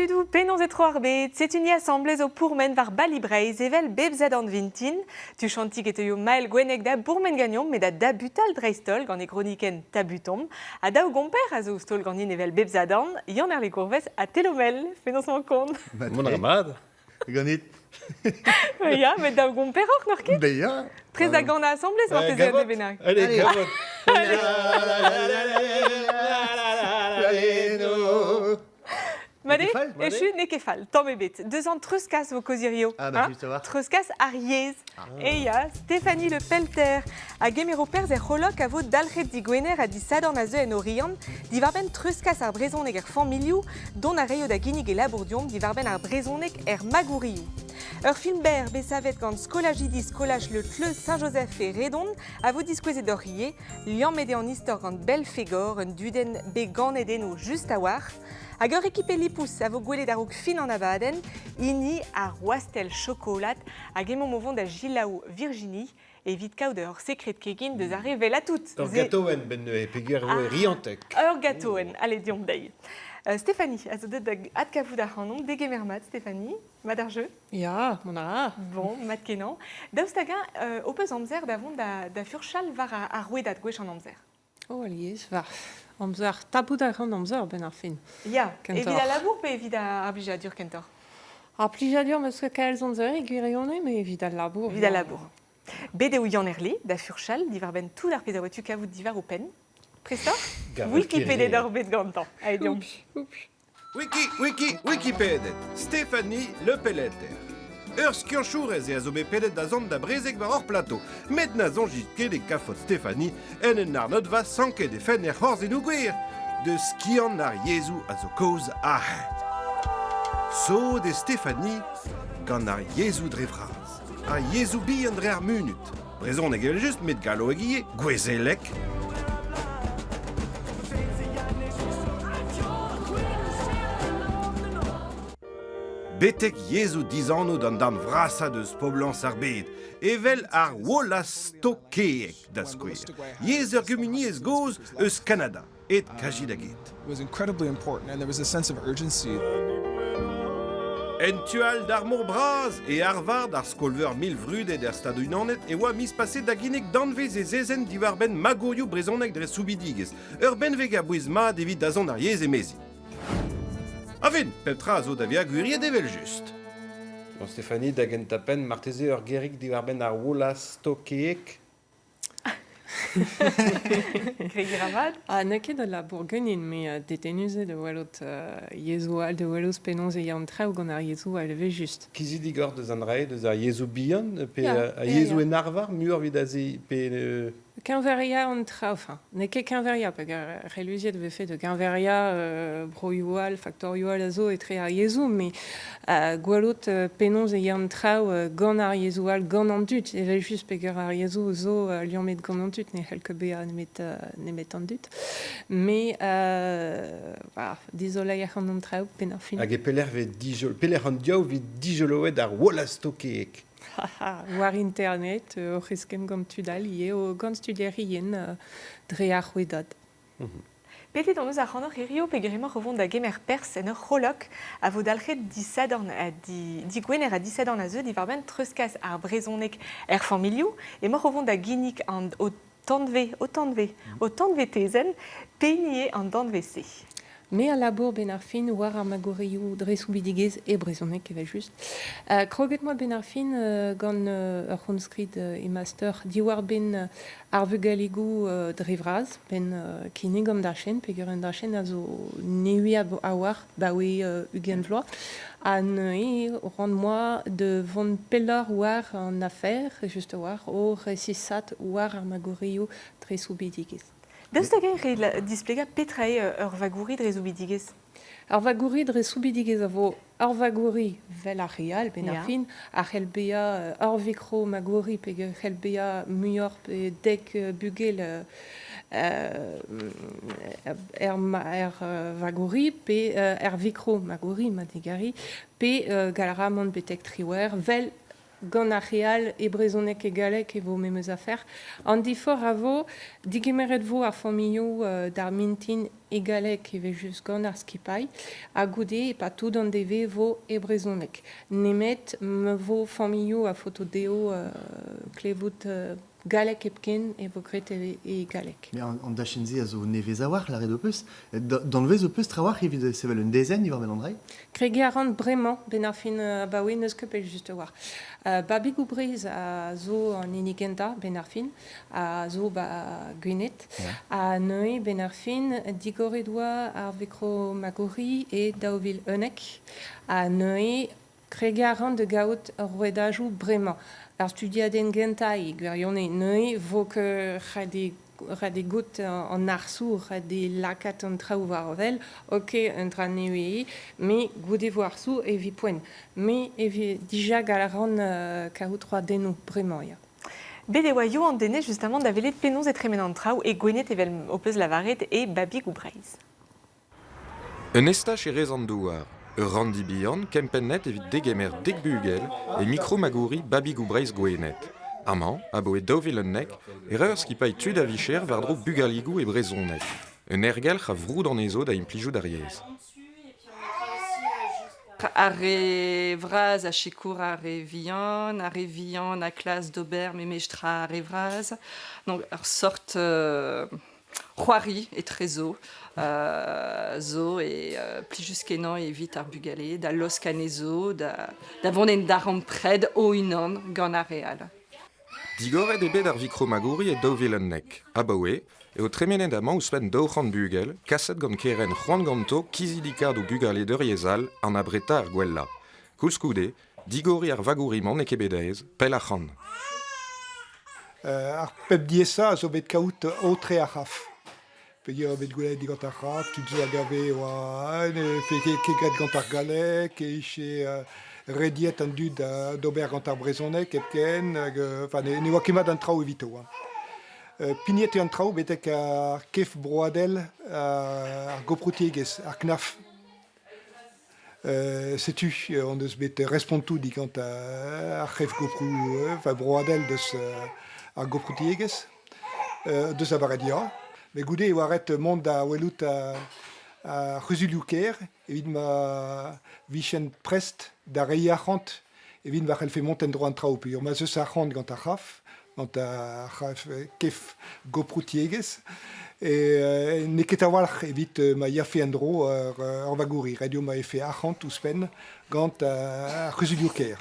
tudoù, penaos e tro ar bed? Setu ni asambles o pourmen war Bali Breizh evel bep sadorn vintin. Tuchantik e teuio Mael Gwenneg da bourmen ganeomp met da dabutal dreist-holl gant e gronikenn Tabutomp. Ha daou gomper a zo ouzh taol ganin evel bep sadorn, Yann-Herle Gourvez ha Telomel. Penaos emañ kont? Mont a ra mat. Ganit. Ya, met daou gomperoc'h n'oc'h ket? Ben ya. Prest da ganañ asambles marteze un bennak. Allez, gavot. Made, echu n'eo ket fall, tamm ebet. Deus an treuzkas vo kaoz hirio. Ah, bah, juste war. Treuzkas ar yezh. E ya, Stéphanie Le Pelter a gemero perzh er c'holok a vo dalc'het digwener ha disadorn a zeu en Oriant diwar-benn treuzkas ar brezhoneg er familhoù, dont a reio da ginnig e labour deomp diwar-benn ar brezhoneg er magourioù. Ur film berr bet savet gant skolajidi skolaj Le Tleu Saint-Joseph e Redon a vo diskouezet deoc'h ivez. Liammet eo an istor gant Belfegor, un dudenn bet ganet eno just a-walc'h. Hag ur ekipe lipous a vo gwelet a-raok fin an abadenn, hini ar wastell chokolad hag emaomp o vont da Gilaou Virginie evit kaout ur sekred kegin deus ar re wellañ tout. Ur gatoenn benn neuze, peogwir e vo ah, riantek. Ur gatoenn, allez, deomp dezhi. Stéphanie a zo deuet da adkavout ac'hanomp. Degemer mat, Stéphanie. Mat ar jeu? Ya, mont a ra. Bon, mat kenañ. Daoust hag-eñ ho peus amzer da vont da furchal war ar rouedad gwech an amzer? Oh, alies, war amzer, tapout a ran amzer benn ar fin. Ya, evit al labour pe evit ar blijadur kentoc'h? Ar plijadur 'm eus ket kalz amzer e gwirionez, met evit al labour. Evit al labour. Bet eo Yann Herle da furchal diwar-benn tout ar pezh a oa tu kavout diwar ho penn. Prest oc'h? Wikipedet oc'h bet gantañ. Allez, deomp. Wiki, wiki, Wikipedet, Stéphanie Le Pelleter. Ur skianchourez eo a zo bet pedet da zont da brezeg war hor plateau, met na soñjit ket e kafot Stéphanie en un arnodva sanket he fenn er c'horzennoù gwir. Deus skiant ar yezhoù a zo kaoz aze. Sot eo Stéphanie gant ar yezhoù dre vras. Ar yezhoù bihan dre ar munud. Brezhoneg evel-just, met galloeg ivez, gouezeleg. Betek yezhoù dizanv d'an darn vrasañ deus poblañs ar bed, evel ar wolastokeeg da skouer, yezh ur gumuniezh gozh eus Kanada, et Kajidagit. was incredibly important and there was a sense of urgency. En tu all d'ar mor bras e Harvard, ar skol-veur mil vrudet er Stadoù-Unanet, e oa miz paset da ginnig danvez e zezenn diwar-benn magourioù brezhonek dre soubidigezh. Ur benveg a bouez mat evit dazont ar yezh emezi. A-ven, pep tra a zo da vezañ gwiriet evel-just. Bon, Stéphanie, da gentañ-penn, marteze ur gerig diwar-benn ar wolastokeeg Kregiñ a ra mat. Ah, n'eo ket al labour ganin, met dedennus eo da welout yezhoù all, da welout penaos e ya an traoù gant ar yezhoù all evel-just. Kizidik oc'h deus an dra-se, deus ar yezhoù bihan, pe ar yezhoù en arvar muioc'h evit aze, pe... Keñveriañ an traoù, enfin, n'eo ket keñveriañ, peogwir reluziet e vefe da geñveriañ broioù all, faktorioù all a zo etre ar yezhoù, met gwelout penaos e ya an traoù gant ar yezhoù all, gant an dud, evel-just peogwir ar yezhoù zo liammet gant an dud, ne c'hell ket bezañ nemet, nemet an dud. Mais voilà, dizoleiñ a ran an traoù penn ar fin. Hag e pelec'h vez dijol... pelec'h an diaoul 'vit dijoloet ar wolastokeeg? War internet, oc'h eskemm gant tud all ivez, gant studierien dre ar rouedad. Pedet hon eus ac'hanoc'h hirio peogwir emaoc'h o vont da gemer perzh en ur c'holok a vo dalc'het disadorn ha digwener ha disadorn a zeu diwar-benn treuzkas ar brezhoneg er familhoù. Emaoc'h o vont da ginnig an ho tanvez, ho tanvez, ho tanvez-tezenn, pehini eo an danvez-se? Me a labour 'benn ar fin war ar magourioù dre soubidigezh e brezhoneg evel-just. Kroget 'moa 'benn ar fin gant ur c'hounskrid e master diwar-benn ar vugaligoù dre vras, 'benn kinnig an dachenn peogwir an dachenn a zo nevez a-walc'h 'baoe 20 vloaz. Ha neuze c'hoant 'moa da vont pelloc'h war an afer, just a-walc'h, o resisat war ar magourioù dre soubidigezh. Daoust hag-eñ ret displegañ petra eo ur vagouri dre soubidigezh? Ur vagouri dre soubidigezh a vo ur vagouri 'vel ar re all benn ar fin, a c'hell bezañ ur vikro-magouri pe c'hell bezañ muioc'h pe dek bugel er, er vagouri pe er vikro-magouri ma digari, pe gall a ra mont betek triwec'h 'vel. Gant ar re all e brezhoneg e galleg e vo memes afer. An diforc'h a vo, digemeret vo ar familhoù d'ar mintin e galleg evel-just gant ar skipailh ha goude e-pad tout an devezh e vo e brezhoneg. Nemet ma vo familhoù a faoto dezho klevout galleg hepken e vo graet e galleg. Mais an dachenn-se a zo nevez a-walc'h, lâret ho peus. Danvez ho peus trawalc'h evit sevel un dezenn diwar-benn an dra? Kregiñ a ran bremañ, benn ar fin abaoe n'eus ket pell just a-walc'h. Babigoù Breizh a zo an hini gentañ, benn ar fin, a zo ba Gwened. Ha neuze, benn ar fin, digoret oa ar vikromagouri e 2011. Ha neuze, Kregiñ a ran da gaout rouedajoù bremañ. Ar studiadenn gentañ e gwirionez neuze 'vo ket ret eo goût an arzoù, ret eo lakaat an traoù war wel. Ok, un dra nevez eo, met goude 'vo arzoù evit poent. Me evit dija gall a ran kaout roadennoù bremañ ya. Bet e oa Yoann Denez justement da welet penaos e tremen an traoù e Gwened evel ho peus lavaret e Babigoù Breizh. Un estaj e rez an douar, ur ranndi bihan kempennet evit degemer dek bugel e mikro-magouri Babigoù Breizh Gwened. Amañ, abaoe 2011, e ra ur skipailh tud a-vicher war-dro bugaligoù e brezhoneg. Un aergelc'h a vroud anezho da implijout ar yezh. Ar re vras a sikour ar re vihan, ar re vihan a klask d'ober memes tra ar re vras. Donc ur sort c'hoari etrezo zo e plijus-kenañ evit ar bugale da losk anezho, da vont en darempred o-unan gant ar re all. Digoret eo bet ar vikromagouri e 2011. Abaoe eo tremenet amañ ouzhpenn 200 bugel, kaset gant kerent c'hoant ganto kizidikaat o bugale d'ur yezh all an abretañ ar gwellañ. Koulskoude, digoriñ ar vagouri-mañ n'eo ket bet aes, pell ac'hann. Ar pep diaesañ a zo bet kaout aotre ar c'hraf. Peogwir eo bet gwelet digant ar c'hraf, tud zo a gave e oa ne veze ket graet gant ar galleg, e vije rediet an dud d'ober gant ar brezhoneg hepken, hag enfin ne oa ket mat an traoù evito. Pignet eo an traoù betek ar kef broadel ar goproutiegezh, ar CNAF. Setu hon eus bet respontoù digant ar c'hef goproù enfin broadel deus ar goproutiegezh deus a lavaret ya. Met goude e oa ret mont da welout ar c'huzulioù-kêr evit ma vijent prest da reiñ arc'hant evit ma c'hellfe mont en-dro an traoù peogwir ma'z eus arc'hant gant ar c'hraf, gant ar c'hraf kef goproutiegezh, e n'eo ket a-walc'h evit ma yafe en-dro ur vagouri. Ret eo ma vefe arc'hant ouzhpenn gant ar c'huzulioù-kêr.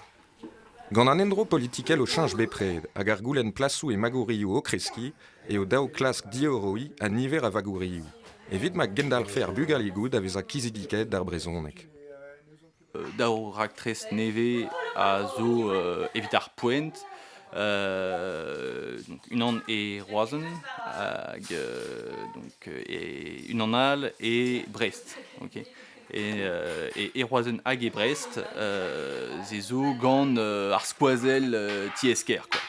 Gant an endro politikel o cheñch bepred hag ar goulenn plasoù e magourioù o kreskiñ eo dav klask diorroiñ ha niver a vagourioù evit ma gendalc'hfe ar bugaligoù da vezañ kizidikaet d'ar brezhoneg. Daou raktres nevez a zo evit ar poent. Donc unan e Roazhon hag donc e unan all e Brest. Ok. E, e Roazhon hag e Brest, se zo gant ar skoazell tiez-kêr quoi.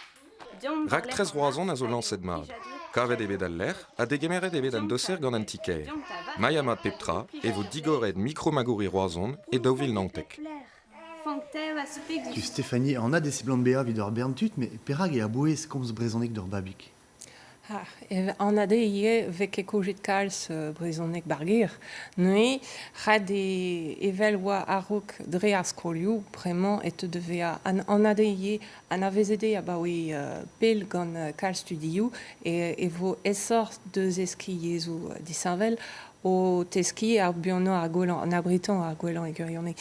Raktres Roazhon a zo lañset mat. Kavet eo bet al lec'h ha degemeret eo bet an doser gant an ti-kêr. Mailh ha mat pep tra e vo digoret mikromagouri Roazhon e 2019. Tu Stéphanie, anat e seblant bezañ evit ur bern tud, met perak eo a-bouez komz brezhoneg d'ur babig? Ah, anat eo ivez 'vez ket kozhet kalz brezhoneg 'bar gêr. Neuze, ret eo evel 'oa a-raok dre ar skolioù, bremañ e teu da vezañ anat eo ivez anavezet eo abaoe pell gant kalz studioù e vo aesoc'h da zeskiñ yezhoù disheñvel o teskiñ ar buanañ ar gwellañ, an abretañ ar gwellañ e gwirionez.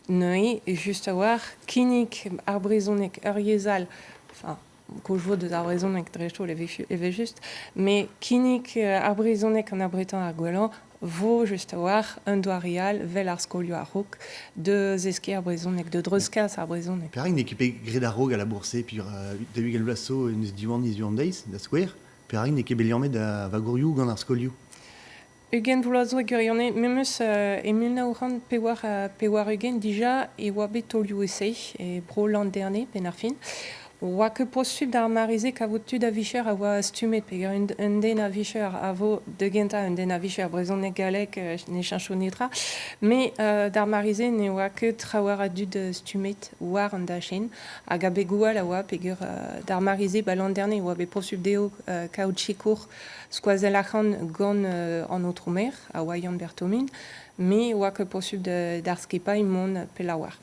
Neuze, just a-walc'h, kinnig ar brezhoneg ur yezh all, enfin, kozh vo deus ar brezhoneg dreist-holl evel-just, met kinnig ar brezhoneg an abretañ ar gwellañ vo just a-walc'h un doare all 'vel ar skolioù a-raok da zeskiñ ar brezhoneg, da dreuzkas ar brezhoneg. Perak n'eo ket bet graet a-raok al labour-se puis 40 vloaz zo en deus Diwan hiziv an deiz, da skouer. Perak n'eo ket bet liammet da vagourioù gant ar skolioù? 20 vloaz zo e gwirionez, memes e 1984 dija e oa bet taolioù-esae e bro Landerne, penn ar fin. Oa ket posupl d'ar mare-se kavout tud a-vicher a oa stummet peger un den a-vicher a vo da gentañ un den a-vicher brezhoneg galleg ne cheñcho netra met d'ar mare-se ne oa ket trawalc'h a dud stummet war an dachenn hag abegoù all a oa peger d'ar mare-se ba Landerne e oa bet posupl dezho kaout sikour skoazell arc'hant gant an aotrou maer a oa Yann Berthomin met oa ket posupl d'ar skipailh mont pellawar.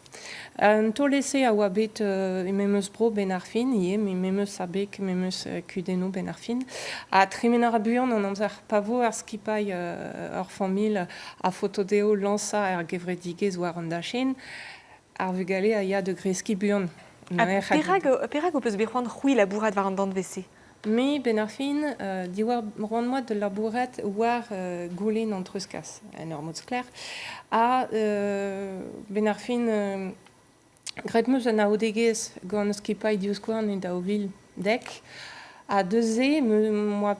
An taol-ese a oa bet e memes bro 'benn ar fin ivez, me memes abeg, memes kudennoù 'benn ar fin. Ha tremen a ra buan an amzer pa vo ar skipailh ur familh a faoto dezho lañsañ er gevredigezh war an dachenn, ar vugale a ya da greskiñ buan. Ha perak ho peus bet c'hoant c'hwi labourat war an danvez-se? Me, 'benn ar fin, diwar roan moa da labourat war goulenn an treuzkas, en ur mod sklaer. Ha 'benn ar fin, graet 'm eus anaoudegezh gant skipailh Divskouarn e 2010. Ha deus-se 'm boa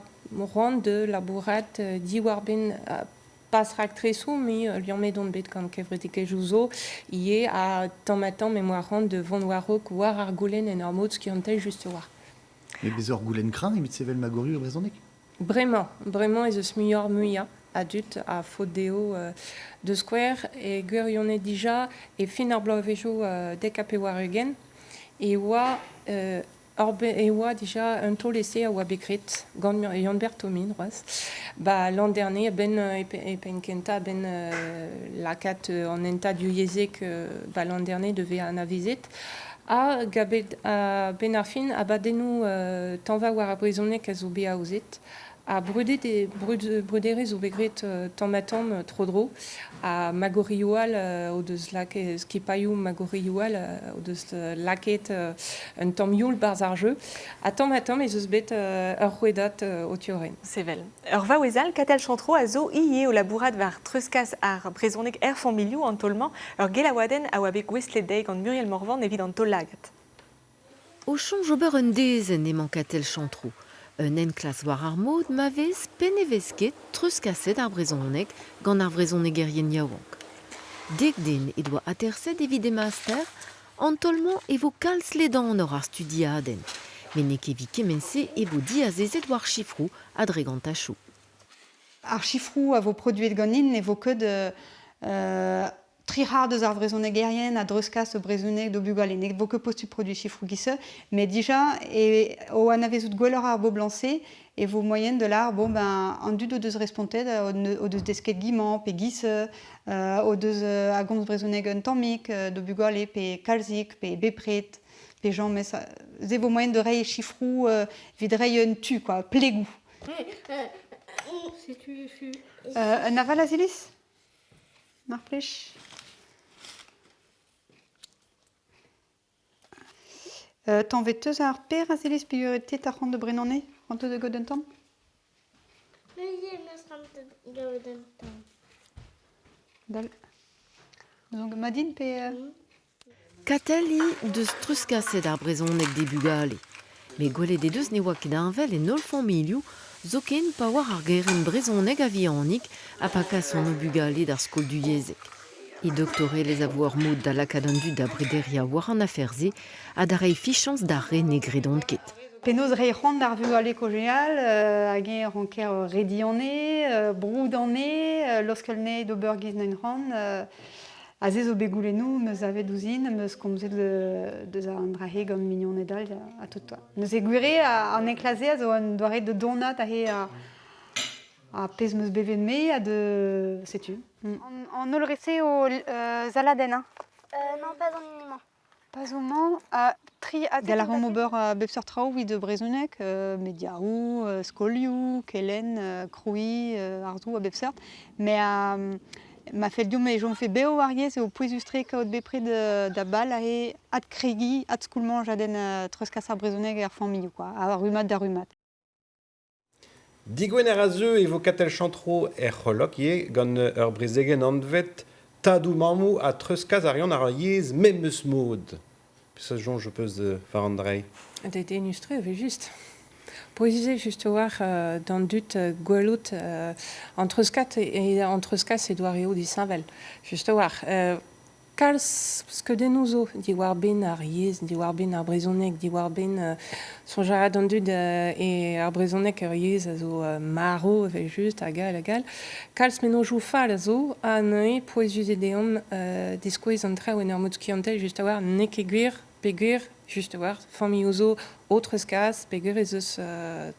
c'hoant da labourat diwar-benn pas raktresoù, met liammet on bet gant kevredigezhioù zo ivez ha tamm-ha-tamm em boa c'hoant da vont war-raok war ar goulenn en ur mod skiantel just a-walc'h. Met bez ur goulenn kreñv evit sevel magorioù e brezhoneg? Bremañ, bremañ ez eus muioc'h-muiañ a dud a faot dezho da skouer e gwirionez dija e fin ar bloavezhioù 90 e oa e oa dija un taol-ese a oa bet graet gant Yann-Ber Thomin c'hoazh ba Landerne a-benn e penn-kentañ a-benn lakaat an hentad divyezhek ba Landerne da vezañ anavezet. Ha gabet a-benn ar fin abadennoù tañva war ar brezhoneg a zo bet aozet ha brudet eo bruderezh zo bet graet tamm-ha-tamm tro-dro ha magorioù all o deus lakaet skipailhoù magorioù all o deus lakaet un tamm youl 'barzh ar jeu ha tamm-ha-tamm ez eus bet ur rouedad o tiorren. Sevel. Ur vaouez all, Katell Chantreau, a zo ivez o labourat war treuzkas ar brezhoneg er familhoù an taol-mañ. Ur gelaouadenn a oa bet gouestlet dezhi gant Muriel Morvan evit an taol-lagad. O soñj ober un dezenn emañ Katell Chantreau. Un enklask war ar mod ma vez pe ne vez ket treuzkaset ar brezhoneg gant ar vrezhonegerien yaouank. Dek den he doa aterset evit he master, an taol-mañ e vo kalz ledanoc'h ar studiadenn. Met n'eo ket evit kement-se e vo diazezet war sifroù ha dre gantachoù. Ar sifroù a vo produet ganin ne vo ket tri c'hard eus ar vrezhonegerien a dreuzkas o brezhoneg d'o bugale. Ne vo ket posupl produiñ sifroù giz-se, met dija e, o anavezout gwelloc'h ar boblañs-se e vo moaien da lâr bon ben an dud o deus respontet o deus desket giz-mañ pe giz-se, o deus a gomz brezhoneg un tammig d'o bugale pe kalzik pe bepred pe james. Se vo moaien da reiñ sifroù evit reiñ un tu quoi, plegoù. Un aval Aziliz Mar plij. Tañvet 'teus ar per Aziliz peogwir eo te ar c'hoant da brenañ anezhe? C'hoant 'teus da gaout un tamm? Neuze em eus c'hoant da gaout un tamm. Dal. Donc Madine pe... Katell hi deus treuzkaset ar brezhoneg d'he bugale. Met gwelet he deus ne oa ket heñvel en holl familhoù, zoken pa oar ar gerent brezhoneg a-vihanik ha pa kasont o bugale d'ar skol divyezhek. He doktorelezh a vo ur mod da lakaat an dud da brederiañ war an afer-se ha da reiñ fichañs d'ar re ne gredont ket. Penaos reiñ c'hoant d'ar vugale kaozeal hag-eñ ranker rediñ anezhe, broudañ anezhe, laoskel anezhe d'ober giz n'int c'hoant. Aze zo bet goulennoù 'm eus savet ouzhin, 'm eus komzet deus an dra-se gant mignoned all ha tout. Neuze gwir eo an enklask-se a zo un doare da donat aze ar pezh 'm eus bevet me ha de setu. An holl re-se eo saladenn hein? Non, pas an hini-mañ. Pas homañ, tri Gall a ran ober a bep seurt traoù evit brezhoneg, mediaoù, skolioù, kelenn, krouiñ, arzoù a bep seurt. Mais ma fell deomp e chomfe bev ar yezh eo pouezus-tre kaout bepred da bal aze adkregiñ, adskoulmañ jadenn treuzkas ar brezhoneg er familhoù quoi, a rummad da rummad. Digwener a zeu e vo Katell Chantreau er c'holok ivez gant ur brezegenn anvet Tadoù-mammoù ha treuzkas a reont ar yezh memes mod. Peseurt soñj ho peus war an dra-se? Dedennus-tre evel-just. Pouezus just a-walc'h d'an dud gwelout an treuzkas e an treuzkas e doareoù disheñvel. Just a-walc'h. Kalz skeudennoù zo diwar-benn ar yezh, diwar-benn ar brezhoneg, diwar-benn soñj a ra d'an dud e ar brezhoneg ur yezh a zo marv evel-just hag all hag all. Kalz mennozhioù fall a zo ha neuze pouezus eo deomp diskouez an traoù en ur mod skiantel just a-walc'h n'eo ket gwir peogwir just a-walc'h familhoù zo o treuzkas peogwir ez eus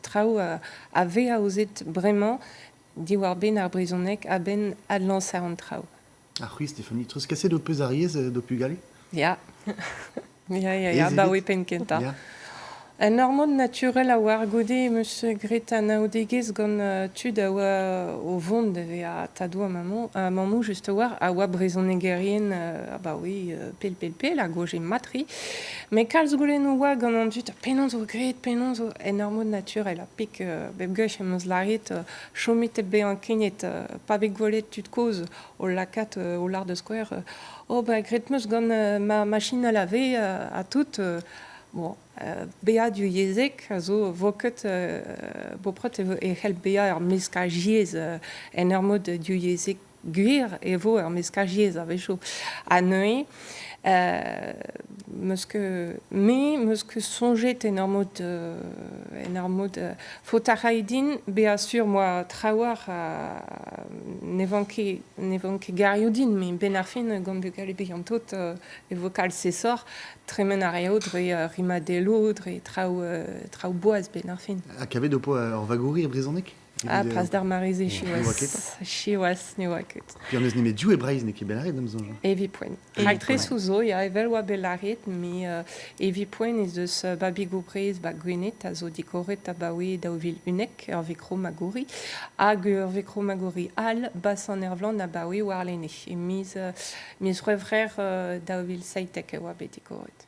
traoù a vez aozet bremañ diwar-benn ar brezhoneg a-benn adlañsañ an traoù. Ha c'hwi, Stéphanie, treuzkaset ho peus ar yezh d'ho pugale? Ya. Ya, ya, ya, abaoe penn kentañ. Ya. En ur mod naturel a oar goude em eus graet anaoudegezh gant tud a oa o vont da vezañ tadoù ha mammoù, ha mammoù just a-walc'h, a oa brezhonegerien abaoe pell pell pell hag o mat-tre. Met kalz goulennoù oa gant an dud, penaos vo graet, penaos vo en ur mod naturel. Ha pik bep gwech em eus lâret chomit hep bezañ kignet pa vez gwelet tud kozh o lakaat o lâr da skouer oh ben graet 'meus gant ma machine à laver ha tout bon bezañ divyezhek a zo vo ket bopred e c'hell bezañ ur meskaj yezh en ur mod divyezhek gwir e vo ur meskaj yezh a-wechoù ha neuze 'meus ket me 'meus ket soñjet en ur mod en ur mod faot a ray din bezañ sur 'moa trawalc'h ne vanke ne vanke garioù din met 'benn ar fin gant bugale bihan tout e vo kalz aesoc'h tremen a raio dre rimadelloù dre traoù traoù boas 'benn ar fin. Ha kavet ho poa ur vagouri e brezhoneg? Ah, pas d'ar mare-se, siwazh. Siwazh, ne oa ket. Puis on eus nemet div e Breizh, n'eo ket bet lâret da'm soñj. Evit poent. Raktresoù zo, ya, evel oa bet lâret, met evit poent ez eus babigoù Breizh ba Gwened a zo digoret abaoe 2011, ur vikro-magouri, hag ur vikro-magouri all ba Sant-Ervlan abaoe warlene. E miz, miz C'hwevrer 2017 e oa bet digoret.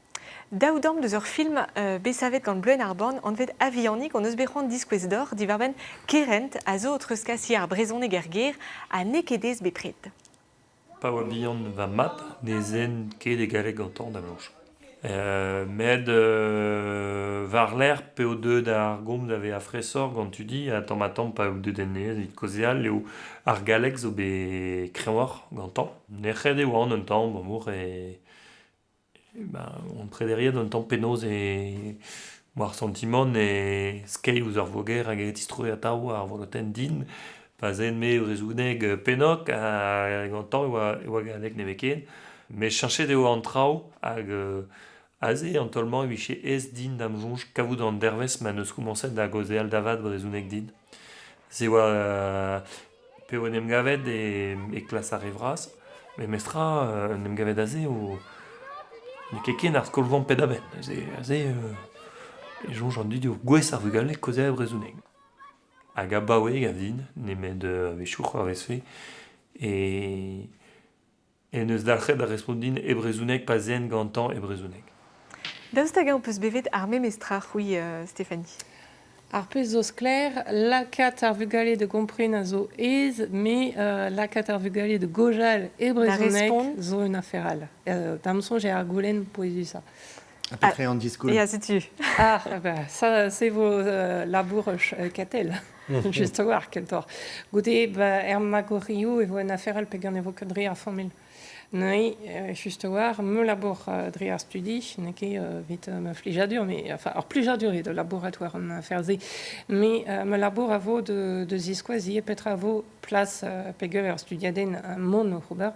Daou damm deus ur film bet savet gant Bleuenn ar Born anvet A-vihanik hon eus bet c'hoant diskouez deoc'h diwar-benn kerent a zo o treuzkasiñ ar brezhoneg er gêr ha n'eo ket aes bepred. Pa oa bihan va mab ne zen ket e galleg gantañ da soñj. Met war-lerc'h p'eo deuet ar gomz da vezañ fraeshoc'h gant Tudi ha tamm-ha-tamm pa eo deuet en-maez evit kaozeal eo ar galleg zo bet kreñvoc'h gantañ. Nec'het e oan un tamm abalamour e On prederiet un tamm penaos e war santimant e skeiñ ouzh ar voger hag e tistroe atav ar volotenn din pa zen-me e brezhoneg pennok ha gantañ e oa galleg nemetken. Met cheñchet eo an traoù hag aze an taol-mañ e vije aes din da'm soñj kavout an dervezh ma 'neus komañset da gaozeal da vat brezhoneg din. Se oa p'eo en em gavet e klas ar re vras, memestra en em gavet aze o n'eo ket ken ar skol-vamm penn-da-benn. Aze aze e soñj an dud eo gouest ar vugale kaozeal brezhoneg. Hag abaoe gav din, nemet a-wechoù c'hoarvezfe, e en deus dalc'het da respont din e brezhoneg pa zen gantañ e brezhoneg. Daoust hag-eñ ho peus bevet ar memes tra, c'hwi, Stéphanie? Ar pezh zo sklaer, lakaat ar vugale da gompren a zo aes, met lakaat ar vugale da gaozeal e brezhoneg zo un afer all. Da'm soñj eo ar goulenn pouezusañ. Ha petra eo an diskoulm? Ya, setu. Ah, ben, ça, c'est vo labour Katell. Just a-walc'h kentoc'h. Goude, ba, er magorioù e vo un afer all peogwir ne vo ket dre ar familh. Neuze, just a-walc'h, me labour dre ar studi, n'eo ket evit ma flijadur, mais enfin, ur plijadur eo da labourat war an afer-se. Mais ma labour a vo de ziskouez ivez petra a vo plas peogwir ur studiadenn mont oc'h ober.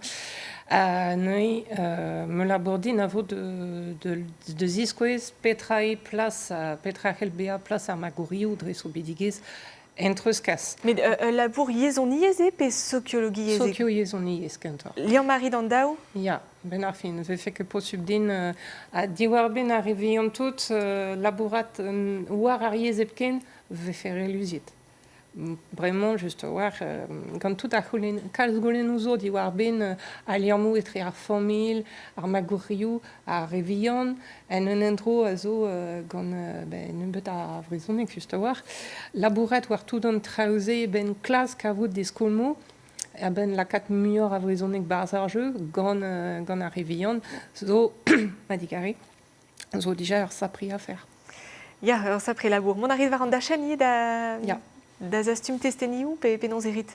Ha neuze, ma labour din a vo de ziskouez petra eo plas, petra c'hell bezañ plas ar magourioù dre soubidigezh en treuzkas. Met ul labour yezhoniezh eo pe sokiologiezh eo? Sokioyezhoniezh kentoc'h. Liamm a rit an daou? Ya, benn ar fin. Vefe ket posubl din ha diwar-benn ar re vihan tout labourat war ar yezh hepken vefe re luziet. Bremañ, just a-walc'h, gant tout ar c'houlenn, kalz goulennoù zo diwar-benn al liammoù etre ar familh, ar magourioù, ar re vihan, en un endro a zo gant ben, nebeut a vrezhoneg, just a-walc'h. Labourat war tout an traoù-se a-benn klask kavout diskoulmoù, a-benn lakaat muioc'h a vrezhoneg 'barzh ar jeu gant, gant ar re vihan, zo, ma digarez, zo dija ur sapre afer. Ya, ur sapre labour. Mont a rit war an dachenn ivez da, da zastum testenioù pe penaos e rit?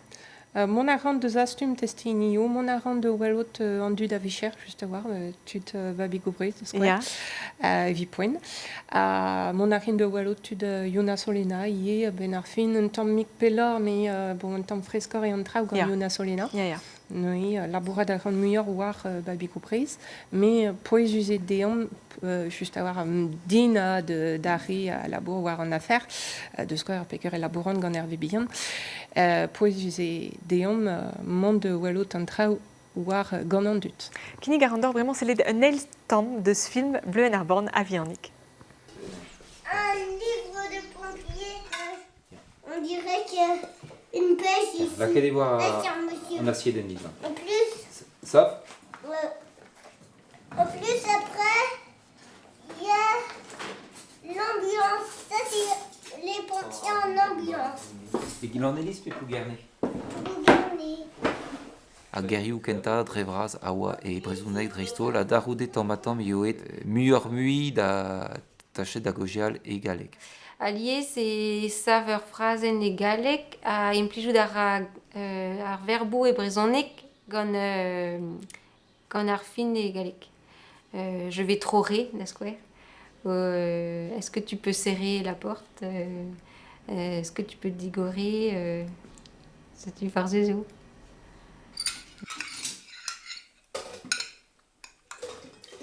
Mont a ran da zastum testenioù, mont a ran da welout an dud a vicher, just a-walc'h, tud Babigoù Breizh, da skouer, evit poent. Ha mont a rin da welout tud Yuna Solena ivez, a-benn ar fin, un tammig pelloc'h, met bon, un tamm freskoc'h eo an traoù gant Yuna Solena. Neuze, labourat a ran muioc'h war Babigoù Breizh, met pouezus eo deomp just a-walc'h din d'ar re a labour war an afer, da skouer peger e labouran gant Hervé Bihan, pouezus eo deomp mont da welout an traoù war gant an dud. Kinnig a ran deoc'h bremañ sellet un eil tamm deus film Bleuenn ar Born a-vihanik. Un livre de pompier, on dirait que une pêche ici. Laquelle voir un acier d'enid. En plus, Ça En plus, après, il y a l'ambulance. Ça, c'est les pompiers en ambulance. E Gilanneliz pe Plougerne? Plougerne. Ar gerioù kentañ dre vras a oa e brezhoneg dreist-holl ha da-c'houde tamm-ha-tamm eo aet muioc'h-mui da tached da gaozeal e galleg. Alies e sav ur frazenn e galleg ha implijout a ra ar verboù e brezhoneg gant gant ar fin e galleg. Je vais trorer, da skouer. Est-ce que tu peux serrer la porte? Est-ce que tu peux digorer? Setu farzus eo.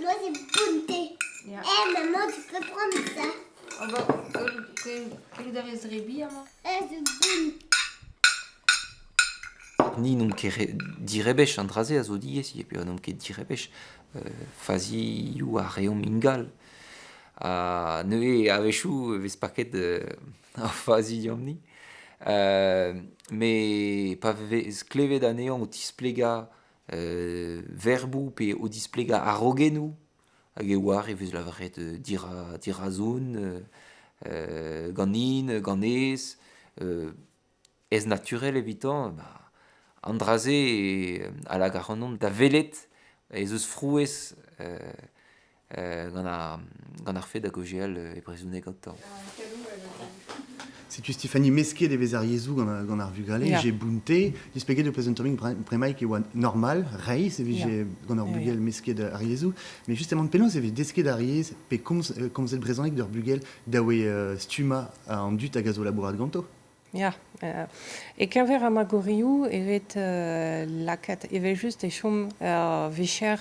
Moi, c'est bunté. Eh, maman, tu peux prendre ça. Ah bah, gellout a rez rebi amañ? Eh, c'est bunt. Ni n'omp ket direbech an dra-se a zo diaes ivez peogwir n'omp ket direbech. Fazioù a reomp ingal. Ha neuze a-wechoù e vez paket ar fazi deomp-ni. Met pa vez klevet anezhañ o tisplegañ verboù pe o displegañ a-rogennoù hag e oar e vez lavaret dirazon, ganin, ganez, ez naturel evitañ, ba, an dra-se a lak ac'hanomp da welet ez eus frouezh gant ar, gant ar fed da gaozeal e brezhoneg gantañ. Setu Stéphanie mesket e vez ar yezhoù gant, gant ar vugale, yeah. j'ai bounté, displeget eo un tammig bremaik e oa normal, reizh e vije gant ur bugel mesket ar yezhoù, mais justement penaos e vez desket ar yezh pe komz, komzet brezhoneg d'ur bugel da oe stummañ an dud hag a zo labourat ganto? Ya, e-keñver ar magorioù e ret lakaat evel-just e chom ur vicher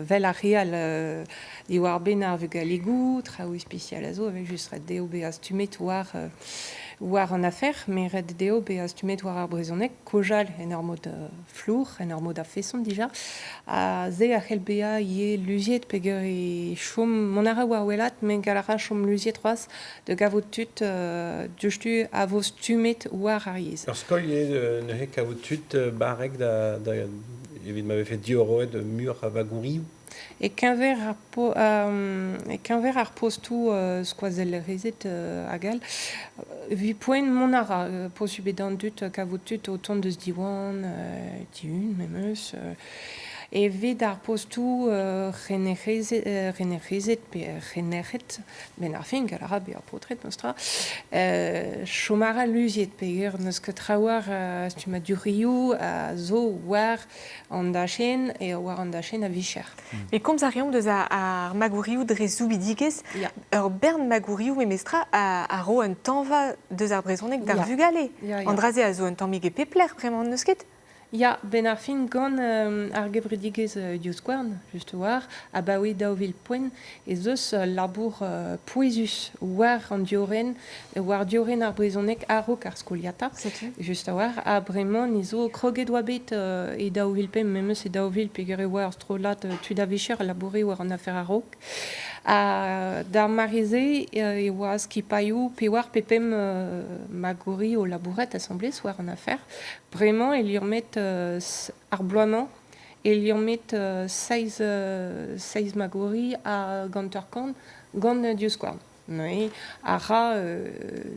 'vel ar re all diwar-benn ar vugaligoù, traoù ispisial a zo evel-just ret dezho bezañ stummet war war an afer, met ret dezho bezañ stummet war ar brezhoneg, kaojal en ur mod flour, en ur mod a-feson dija. Ha se a c'hell bezañ ivez luziet peogwir e chom, mont a ra war wellaat met gall a ra chom luziet c'hoazh da gavout tud diouzhtu a vo stummet war ar yezh. Ur skoilh eo neuze kavout tud barrek da, da, evit ma vefe diorroet muioc'h a vagourioù. E-keñver ar, po, e-keñver ar postoù skoazellerezed hag all, evit poent mont a ra posubl eo d'an dud kavout tud o tont deus Diwan, Dihun memes. Evit ar postoù renerezed pe renered, benn ar fin, gall a ra bezañ paotred memes tra, chom a ra luziet peogwir n'eus ket trawalc'h a stummadurioù a zo war an dachenn e war an dachenn a vicher. Met komz a reomp deus ar magourioù dre soubidigezh. Ur bern magourioù memestra a ro un tañva deus ar brezhoneg d'ar vugale. An dra-se a zo un tammig e pep lec'h bremañ, n'eus ket? Ya, 'benn ar fin gant ar gevredigezh Divskouarn, just war, abaoe 2000 poent ez eus labour pouezus war an diorren, war diorren ar brezhoneg a-raok ar skoliata, just a-walc'h. Ha bremañ ni zo kroget oa bet e 2005 memes e 2000 peogwir e oa ur strollad tud a-vicher a laboure war an afer a-raok. Ha d'ar mare-se e oa skipailhoù pewar pe pemp magouri o labourat asambles war an afer. Bremañ e liammet ar bloaz-mañ e liammet seizh seizh magouri hag hanter-kant gant Divskouarn. Neuze a ra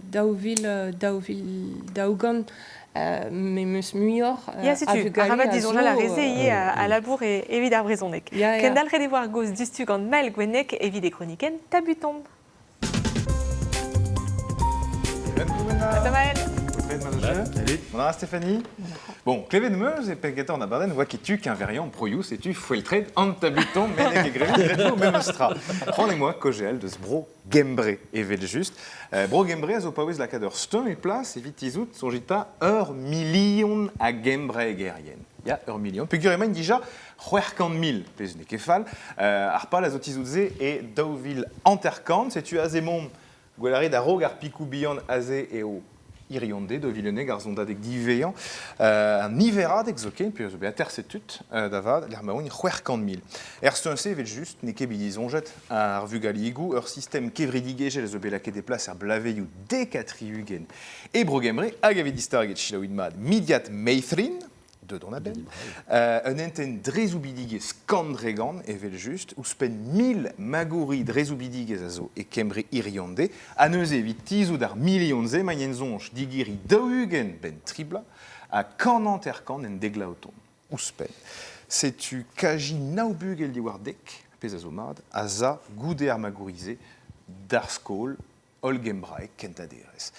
2000 2000 daou-gant memes muioc'h Ya, setu, a vugale arabat a zo disoñjal ar re-se ivez a labour evit ar brezhoneg. Ya, ya. Kendalc'het e vo ar gaoz diouzhtu gant Mael Gwenneg evit e kronikenn Tabutomp. Mael. Manager. Salut. Bonjour Stéphanie. Bon, klevet meus e penn kentañ an abadenn oa ket tu keñveriañ broioù, setu foeltret an tabuton meneg e grevet graet vo memes tra. C'hoant em boa kaozeal deus bro Gembre evel-just. Bro Gembre a zo paouez lakaat ur steuñv e plas evit tizhout, soñjit 'ta, ur milion a gembraegerien. Ya, ur milion. Peogwir emaint dija 600 000, pezh n'eo ket fall. Ar pal a zo tizhout se e 2050. Setu aze emaomp gwell a rit a-raok ar pikoù bihan aze eo hiziv 2011 ar sondadeg diwezhañ. An niveradeg zoken, pe zo bet aterset tud da vat, lec'h ma oant 600 000. Er steuñv-se, evel-just, n'eo ket bet disoñjet ar vugaligoù, ur sistem kevredigezhel a zo bet lakaet e plas er bloavezhioù 70 e Bro-Gembre hag a vez distaget, selaouit mat, Mudiad Meithrin, deut on a-benn. Un hentenn drezoubidigezh kant-dre-gant, evel-just, ouzhpenn 1000 magouri drezoubidigezh a zo e Kembre hiziv ha neuze evit tizhout ar milion-se ma yen soñj digeriñ 40 benn tri bloaz ha 150 en dek vloaz o tont. Ouzhpenn. Setu kaji nav bugel diwar dek, pezh a zo mat, a za goude ar magouri-se d'ar skol hollgembraek kentañ derez.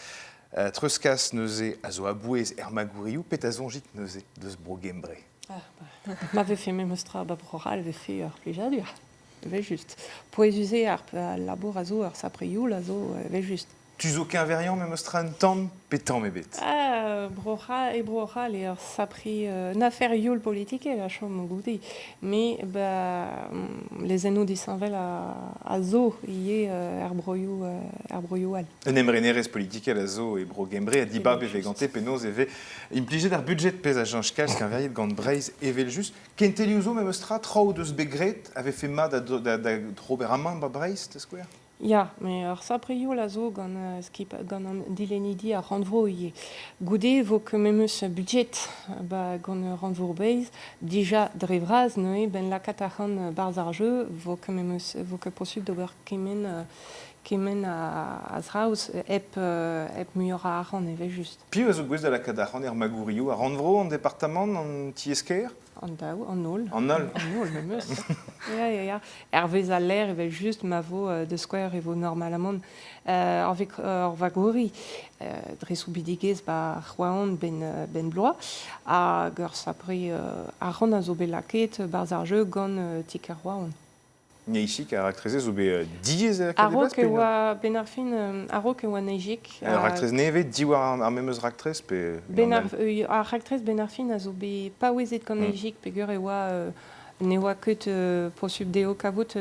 Treuzkas neuze a zo a-bouez er magourioù, petra soñjit neuze deus Bro-Gembre? Ah, bah, ma vefe memes tra ba Bro-C'hall vefe ur plijadur, evel-just. Pouezus eo ar labour a zo, ar sapre youl a zo, evel-just. Tu zo keñveriañ memes tra un tamm pe tamm ebet? Ah, Bro-C'hall, e Bro-C'hall eo ur sapre un afer youl politikel a chom goude. Mais ba, lezennoù disheñvel a zo ivez er broioù, er broioù all. Un emrenerezh politikel a zo e Bro-Gembre ha dibab e vez gante penaos e vez implijet ar budjed pezh a cheñch kalz keñveriet gant Breizh evel-just. Kentelioù zo memes tra, traoù deus bet graet a vefe mat da, da, d'ober amañ ba Breizh, da skouer? Ya, met ur sapre youl a zo gant skip gant an dilennidi ar rannvro ivez. Goude e vo ket memes budjed ba gant rannvro Breizh. Dija dre vras neuze 'benn lakaat arc'hant 'barzh ar jeu 'vo ket memes 'vo ket posupl d'ober kement kement a zraoù hep hep muioc'h a arc'hant evel-just. Piv a zo gouest da lakaat arc'hant er magourioù? Ar rannvro, an departamant, an tiez-kêr? An daou, an holl. An holl. An holl memes. Ya, ya, ya. Hervez al lec'h evel-just ma vo da skouer e vo normalamant ur vagouri dre soubidigezh ba Roazhon 'benn 'benn bloaz hag ur sapre arc'hant a zo bet lakaet 'barzh ar jeu gant ti-kêr Roazhon. Neizhig ar raktres zo bet diaes da lakaat e A-raok e oa benn ar fin a-raok e oa Neizhig. Ur raktres nevez diwar ar memes raktres pe Ben ar, ar raktres benn ar fin a zo bet paouezet gant Neizhig peogwir e oa ne oa ket posubl dezho kavout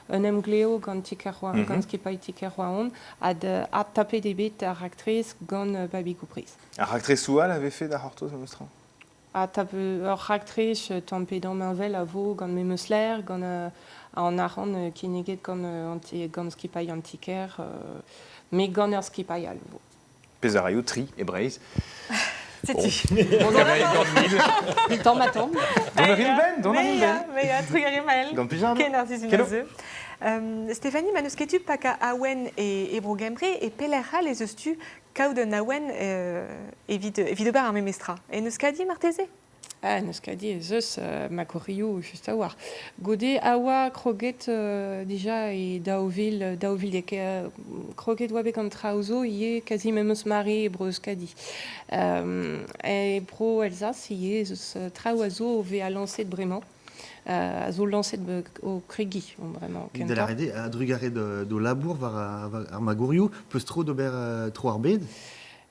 un emglev gant ti-kêr gant skipailh ti-kêr Roazhon ha adtapet eo bet ar raktres gant Babigoù Breizh. Ar raktresoù all a vefe da c'hortoz memes tra? Ha tap ur raktres tamm pe damm heñvel a vo gant memes lec'h, gant an arc'hant kinniget gant an gant skipailh an ti-kêr, met gant ur skipailh all vo. Pezh a raio tri e Breizh. Setu. Bon. Gant mil. Tamm ha tamm. Dont a rin benn, dont a rin benn. Mais trugarez Maël. Gant plijadur. Ken ar sizhun a zeu. Stéphanie, ma n'eus ket tu pakañ awen e, e Bro-Gembre, e pelec'h all ez eus tu kaout un awen evit, evit ober ar memes tra. En Euskadi marteze? Ah, en Euskadi ez eus magourioù just a-walc'h. Goude a oa kroget dija e 2000, 2000 kroget oa bet gant traoù zo ivez kazi memes mare e Bro-Euskadi. E Bro-Elzas ivez ez eus traoù a zo o vezañ lañset bremañ. A zo lañset o kregiñ bremañ kentañ. Da lâret eo, a-drugarez d'ho labour war ar magourioù, peus tro d'ober tro ar bed?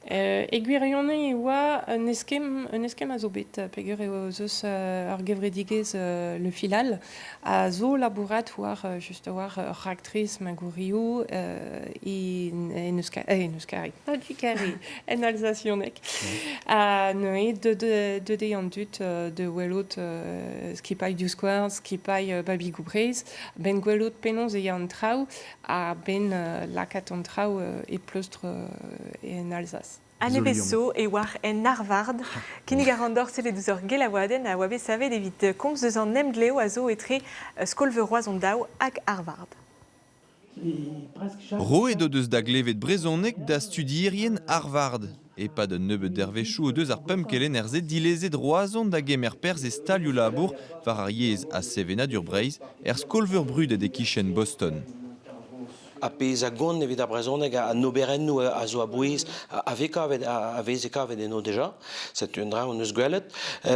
E gwirionez e oa un eskemm, un eskemm a zo bet peogwir eo ez eus ur gevredigezh Le Filal a zo labourat war just war ur raktres magourioù en Euskari, en alsasioneg. Ha neuze deut eo an dud da welout skipailh Divskouarn, skipailh Babigoù Breizh, 'benn gwelout penaos e ya an traoù ha 'benn lakaat an traoù e pleustr en Alzas. Ha nevez zo e oar en Harvard. Kinnig a ran deoc'h sellet ouzh ur gelaouadenn a oa bet savet evit komz eus an emglev a zo etre Skol-veur Roazhon Daou hag Harvard. Roet o deus da glevet brezhoneg da studierien Harvard. E-pad un nebeud dervezhioù o deus ar pemp kelenner-se dilezet Roazhon da gemer perzh e stalioù-labour war ar yezh ha sevenadur Breizh er skol-veur brudet e-kichen Boston. A pezh a gont evit ar brezhoneg an oberennoù a zo a-bouez a vez kavet a veze kavet eno deja. Setu un dra hon eus gwelet.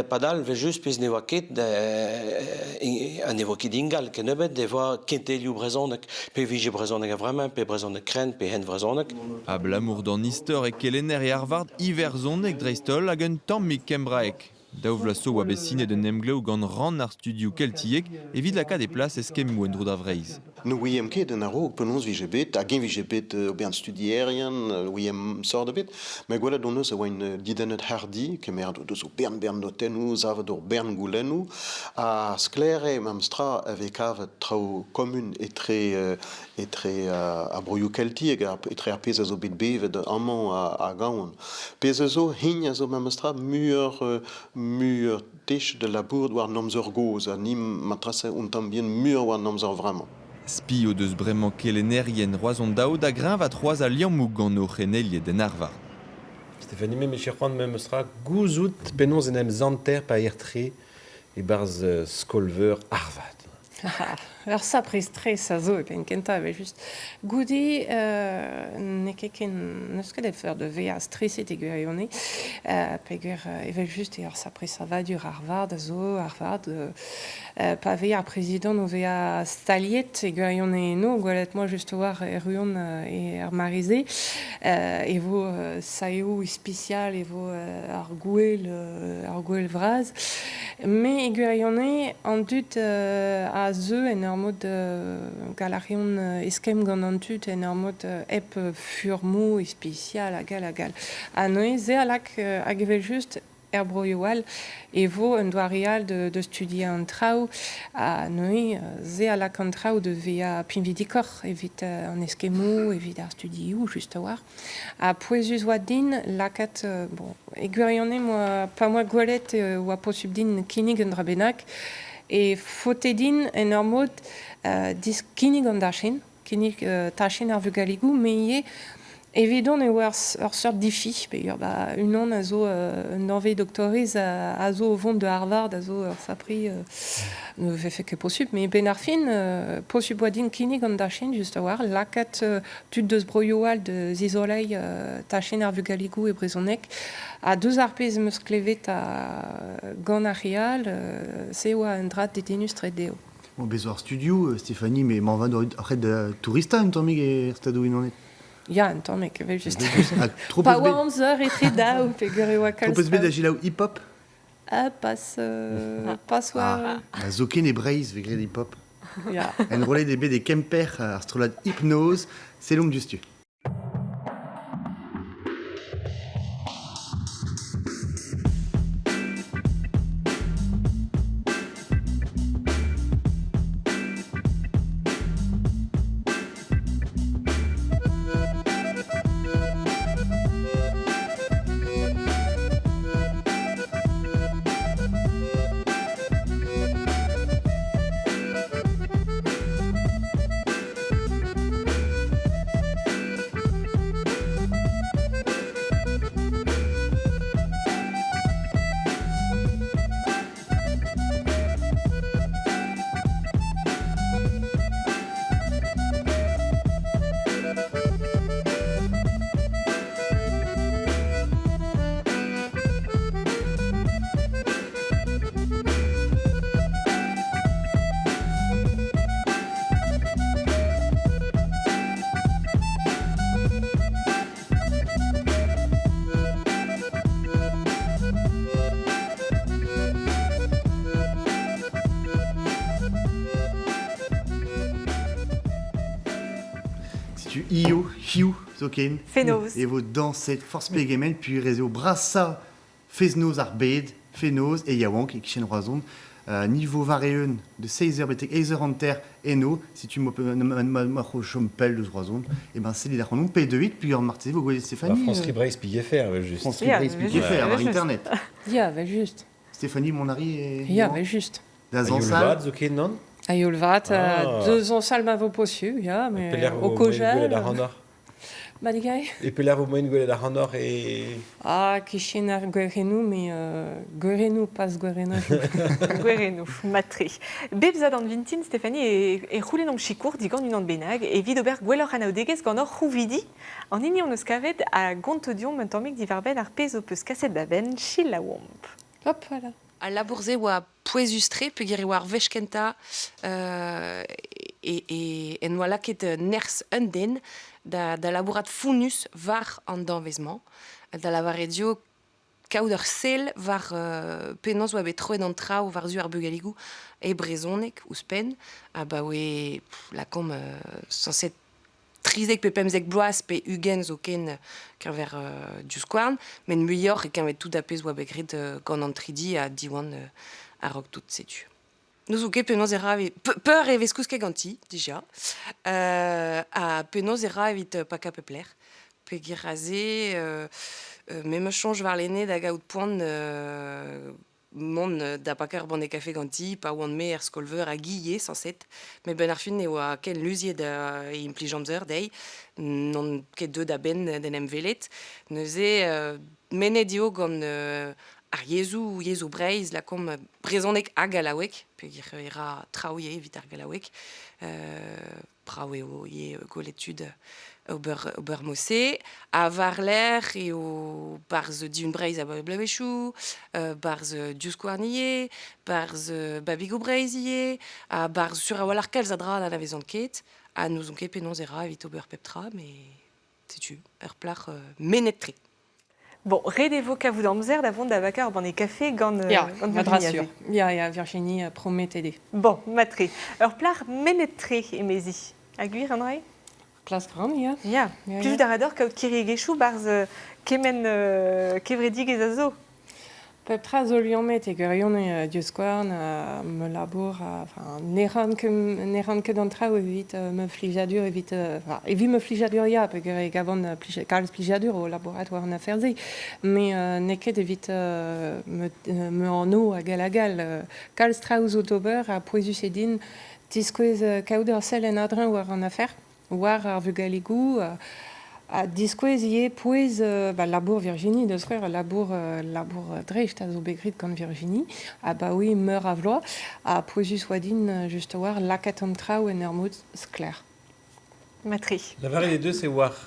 Padal evel-just pezh ne oa ket ha ne vo ket ingal kennebeut e oa kentelioù brezhoneg pe vije brezhoneg a-vremañ pe brezhoneg krenn pe henvrezhoneg. Abalamour d'an istor e kelenner e Harvard iwerzhoneg dreist-holl hag un tammig kembraeg. Daou vloaz zo oa bet sinet un emglev gant rann ar studioù keltiek evit lakaat e plas eskemmoù en-dro da Vreizh. Ne ouiemp ket en a-raok penaos vije bet, hag-eñ vije bet ober studierien, ouiemp sort ebet. Met gwelet hon eus e oaint didennet hardi, kemeret o deus o bern-bern notennoù, savet ur bern goulennoù, ha sklaer eo memes tra e vez kavet traoù komun etre etre ar broioù keltiek, etre ar pezh a zo bet bevet amañ hag ahont. Pezh a zo, hini a zo memes tra muioc'h muioc'h tech da labourat war an amzer gozh ha ni matrese un tamm bihan muioc'h war an amzer vremañ. Spi o deus bremañ kelennerien Roazhon-Daou da greñvaat c'hoazh al liammoù gant o c'henelied en arvar. Stéphanie, me 'mije c'hoant memes tra gouzout penaos en em zanter pa ec'h-tre e-barzh skol-veur Harvard. Ur sapre stres a zo e penn kentañ evel-just. Goude n'eo ket ken n'eus ket efed da vezañ streset e gwirionez peogwir evel-just eo ur sapre savadur Harvard a zo Harvard pa vez ar prezidant o vezañ staliet e gwirionez eno gwelet 'moa just war erruont er mare-se e vo saeoù ispisial e vo ar gouel ar gouel vras. Me e gwirionez, an dud a zeu en ur mod gall a reont eskemm gant an dud en ur mod hep furmoù ispisial hag all hag all. Ha neuze se a lak hag evel-just er broioù all e vo un doare all da studiañ an traoù ha neuze se a lak an traoù da vezañ pinvidikoc'h evit an eskemmoù, evit ar studioù just a-walc'h. Ha pouezus oa din lakaat bon, e gwirionez moa pa 'moa gwelet e oa posubl din kinnig un dra bennak e faote din en ur mod diskinnig an dachenn, kinnig tachenn ar vugaligoù, met ivez evidon e oa ur seurt difi peogwir ba unan a zo un danvez doktorez a zo o vont da Harvard a zo ur sapre Ne vefe ket posubl, met benn ar fin, posubl oa din kinnig an dachenn just a-walc'h, lakaat tud deus broioù all da zizoleiñ tachenn ar vugaligoù e brezhoneg. Ha deus ar pezh 'm eus klevet gant ar re all, se oa un dra dedennus-tre dezho. Bon, bez ar studio, Stéphanie, mais m'en va ret touristañ un tammig er Stadoù-Unanet. Ya, un tammig, evel-just. Pa oa amzer etre daou, peogwir e oa kalz Trop eus bet da selaou hip-hop? Ah, pas, pas war... Ah, zoken e Breizh vez graet hip-hop. Ya. Enrollet eo bet e Kemper ar strollad Hypnose, sellomp diouzhtu. Setu io, hiziv zoken, Fenoz. e vo dañset forzh pegement puilh ez eo brasañ fest-noz ar bed, fenoz e yaouank e-kichen Roazhon. Ni vo war-eeun de 6 eur betek 8 eur hanter eno. Setu ma chom pell deus Roazhon. E ben sellit ac'hanomp pe deuit, puis marteze vo gwelet Stéphanie. France Breizh Pigefer, evel-just. France Breizh Pigefer, war internet. Ya, evel-just. Stéphanie Monari e... Ya, evel-just. Da zañsal. A-youl vat zoken, nann? A-youl vat, da zañsal ma vo posubl, ya, mais au Kogel. Madigai. E pelec'h vo moaien gwelet ac'hanoc'h e... Ah, kichen ar gwerennoù, met gwerennoù, pas gwerennajoù. Gwerennoù, mat-tre. Bep zadorn vintin, Stéphanie, e, e c'houlennomp sikour digant unan bennak evit ober gwelloc'h anaoudegezh gant hor c'houvidi. An hini hon eus kavet a gonto deomp un tammig diwar-benn ar pezh ho peus kaset da benn. Selaouomp. Hop, voilà. Al labour-se oa pouezus-tre peogwir e oa ar wech kentañ e, e, en doa lakaet nerzh un den da, da labourat fonnus war an danvez-mañ, da lavaret eo kaout ur sell war penaos oa bet troet an traoù war-zu ar bugaligoù e brezhoneg ouzhpenn abaoe lakaomp sañset 13 pe 15 bloaz pe 20 zoken keñver divskouarn, met muioc'h e-keñver tout ar pezh oa bet graet gant an tridi ha Diwan a-raok tout, setu. N'ouzon ket penaos e ra peur e vez kousket ganti dija ha penaos e ra evit pakañ pep lec'h. Peogwir aze me 'm eus soñj warlene da gaout poan mont da bakañ ur banne kafe ganti pa oan-me er skol-veur hag ivez sañset. Met benn ar fin e oa ken luziet e implij amzer dezhi, n'on ket deuet a-benn d'en em welet. Neuze mennet eo gant ar yezhoù, yezhoù Breizh, lakaomp brezhoneg ha gallaoueg, peogwir e ra traoù ivez evit ar gallaoueg. Brav eo ivez gwelet tud ober, ober mod-se. Ha war-lerc'h eo 'barzh Dihun Breizh abaoe bloavezhioù, 'barzh Divskouarn ivez, 'barzh Babigoù Breizh ivez, ha 'barzh sur a-walc'h kalz a dra n'anavezan ket, ha n'ouzon ket penaos e ra evit ober pep tra, met setu, ur plac'h mennet-tre. Bon, ret e vo kavout amzer da vont da vakañ ur banne kafe gant, Ya, gant ma dra Virginie sur. aze. Ya, ya, Virginie prometet eo. Bon, mat-tre. Ur plac'h mennet-tre, emezi. Ha gwir, André? Klask ran, ya. Ya. Ya, Plijout ya. a ra deoc'h kaout kiriegezhioù 'barzh kement kevredigezh a zo. Pep tra zo liammet e gwirionez divskouarn ha ma labour enfin ne ran ket ne ran ket an traoù evit ma flijadur evit enfin evit ma flijadur ya peogwir e gavan kalz plijadur o labourat war an afer-se met n'eo ket evit ma ma anv hag all hag all. Kalz traoù zo d'ober ha pouezus eo din diskouez kaout ur sell en a-dreñv war an afer. war ar vugaligoù ha diskouez ivez pouez ba, labour Virginie da skouer, labour, labour dreist a zo bet graet gant Virginie abaoe meur a vloaz ha pouezus oa din just a-walc'h lakaat an traoù en ur mod sklaer. Matre. Lavaret he deus e oac'h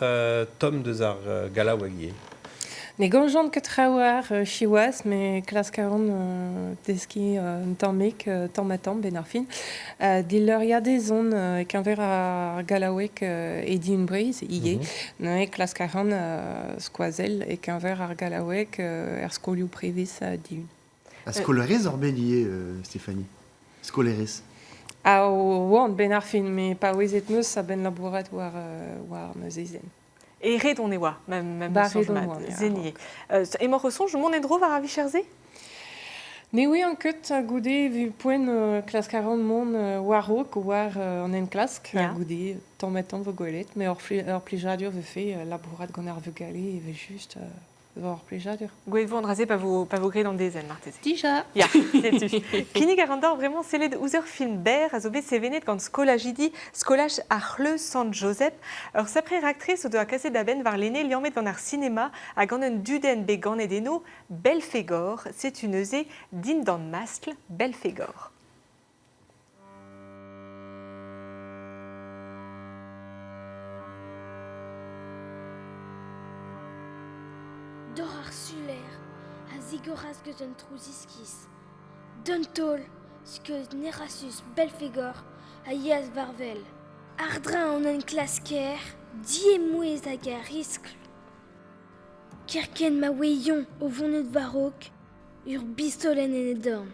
tomm deus ar gallaoueg ivez. Ne gomzan ket trawalc'h siwazh, met klask a ran deskiñ un tammig, tamm-ha-tamm, 'benn ar fin. Dileuriadez on e-keñver ar gallaoueg e Dihun Breizh ivez. Neuze klask a ran skoazell e-keñver ar gallaoueg er skolioù prevez Dihun. Ha skolaerez oc'h bet ivez, Stéphanie? Skolaerez? Ah, oan 'benn ar fin, met paouezet 'm eus a-benn labourat war, war ma zezenn. E redon e oa, ma, ma Ba soñj redon mat, oan, ya, Zenier. Emaoc'h o soñj mont en-dro war ar vicher-se? Ne ouian ket goude evit poent klask a ran mont war-raok war an enklask Ya. goude tamm-ha-tamm vo gwelet met ur plijadur vefe labourat gant ar vugale evel-just vo ur plijadur. Gwelet vo an dra-se pa vo, pa vo graet an dezenn marteze. Dija. Ya, setu. Kinnig a ran deoc'h bremañ sellet ouzh ur film berr a zo bet sevenet gant skolajidi skolaj ar C'hleuz Sant-Josep. Ur sapre raktres o doa kaset da benn warlene liammet gant ar sinema ha gant un dudenn bet ganet eno, Belphégor. Setu neuze dindan maskl Belphégor. Dor ar suler a zigoras gant un trouz iskis. D'un taol, skeud Nerasus Belfegor a yeas war-wel. Àr-dreñv an enklasker, diemouez hag ar riskl. Kerkent ma oe Yon o vonet war-raok, ur bistolenn en e dorn.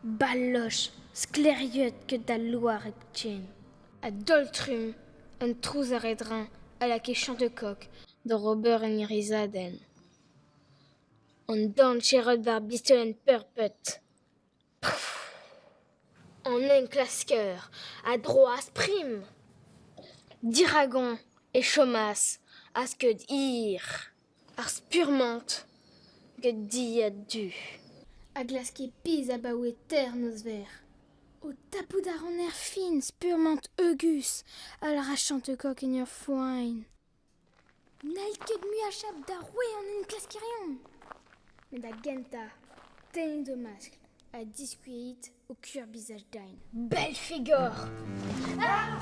Balloch, sklaeriet ket d'al loar hepken. A-daol-trumm, un trouz a-redreñv a lakae Chantecoq d'oc'h ober un irisadenn. An dorn serret war bistolenn Peurput. An enklasker a droas prim. Diragañ e chomas a-skeud hir. Ar spurmant gant dilhad du. A glaske pizh abaoe teir nozvezh. O tapout a ran erfin, spurmant heugus, a lâras Chantecoq en ur foain. N'hall ket mui achap da roue an enklaskerion. Met da gentañ, tennit ho maskl ha diskuilhit ho kur bizaj din. Belfegor! Ah!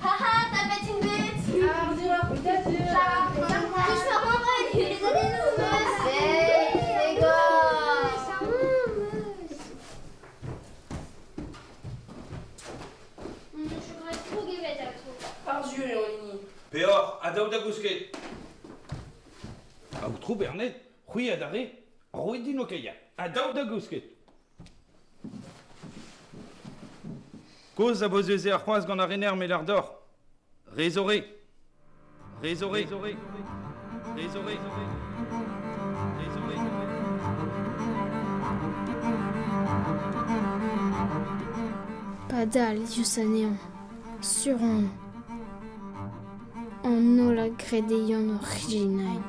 Ha tapet int bet! Arzhur eo an hini. Peoc'h, ha daou da gousket. Aotrou Bernez, c'hwi adarre, roit din ho kaier. Ha daou da gousket. Kozh a vo ez ar c'hoazh gant ar rener me lâr deoc'h. Re zo re. Re zo re. Re zo re. Re zo re. Padal, diouzh anezhañ, sur on. An holl a grede Yann oc'h ijinañ.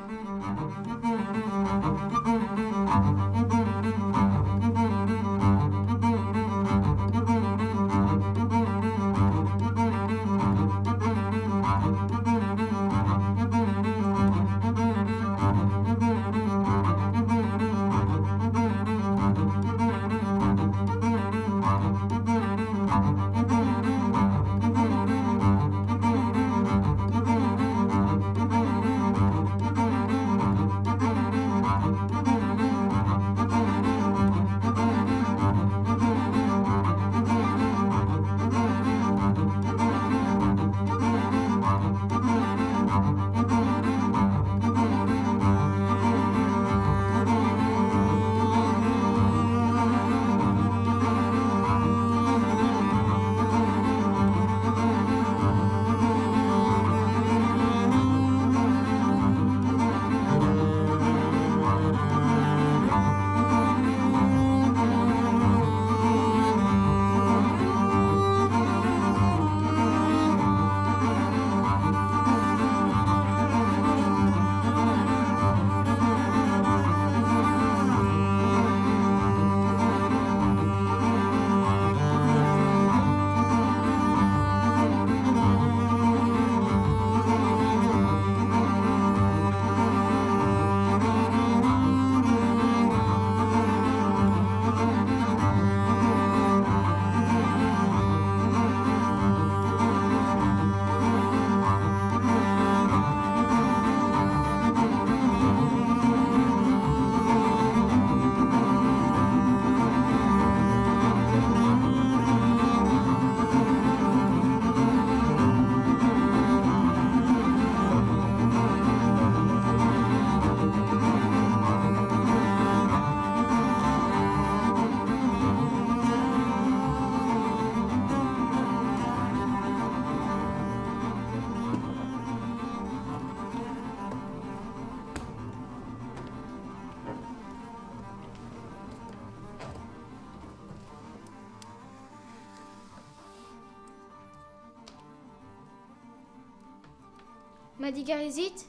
Ma digarezit?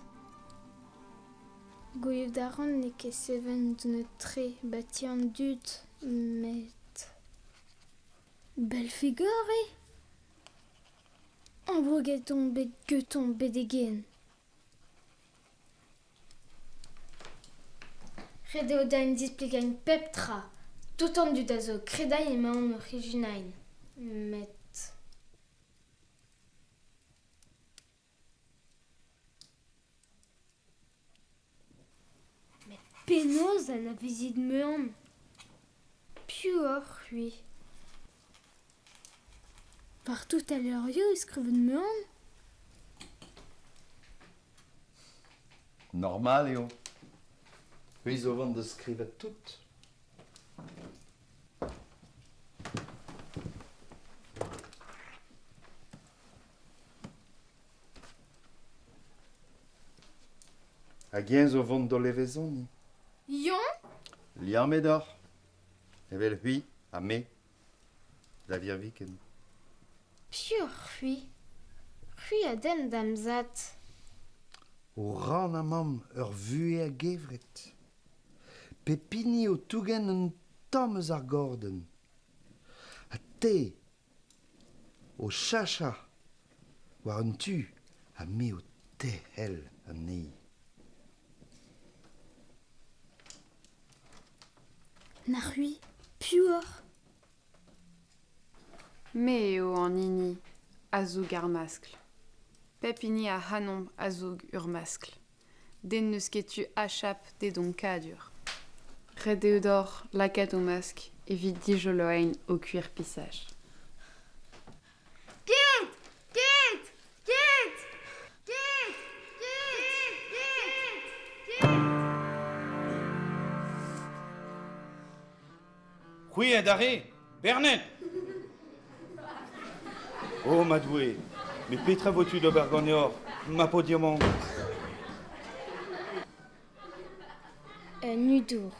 Gouzout a ran n'eo ket seven donet-tre 'ba ti an dud, met... Belfegor eo? Ambrouget on bet gantañ betek-henn. Ret eo din displegañ pep tra. Tout an dud a zo kredañ emaon oc'h ijinañ. Met... Met penaos anavezit Meurn ? Piv oc'h-c'hwi ? Partout al levrioù e skrivet Meurn ? Normal eo. C'hwi zo vont da skrivañ tout. Hag eñ zo vont d'ho levezoniñ. Yann ? Liammet oc'h, evel c'hwi ha me, da virviken. Piv oc'h-c'hwi ? C'hwi a denn da'm zad. O rannañ mamm ur vuhez a-gevret. Pep hini o tougen un tamm eus ar gordenn. Ha te o chachañ war un tu ha me o terc'hel anezhi. Na c'hwi, piv oc'h ? Me eo an hini a zoug ar maskl. Pep hini ac'hanomp a zoug ur maskl. Den n'eus ket tu achap d'e donkadur. Ret eo deoc'h lakaat ho maskl evit dijoloiñ ho kwir pisaj. Ket! Ket! Ket! Ket! Ket! Ket! Ket! C'hwi eo adarre, Bernez ! Oh ma Doue, met petra vo tu d'ober ganeoc'h, ma paotr diamant ? Un hudour.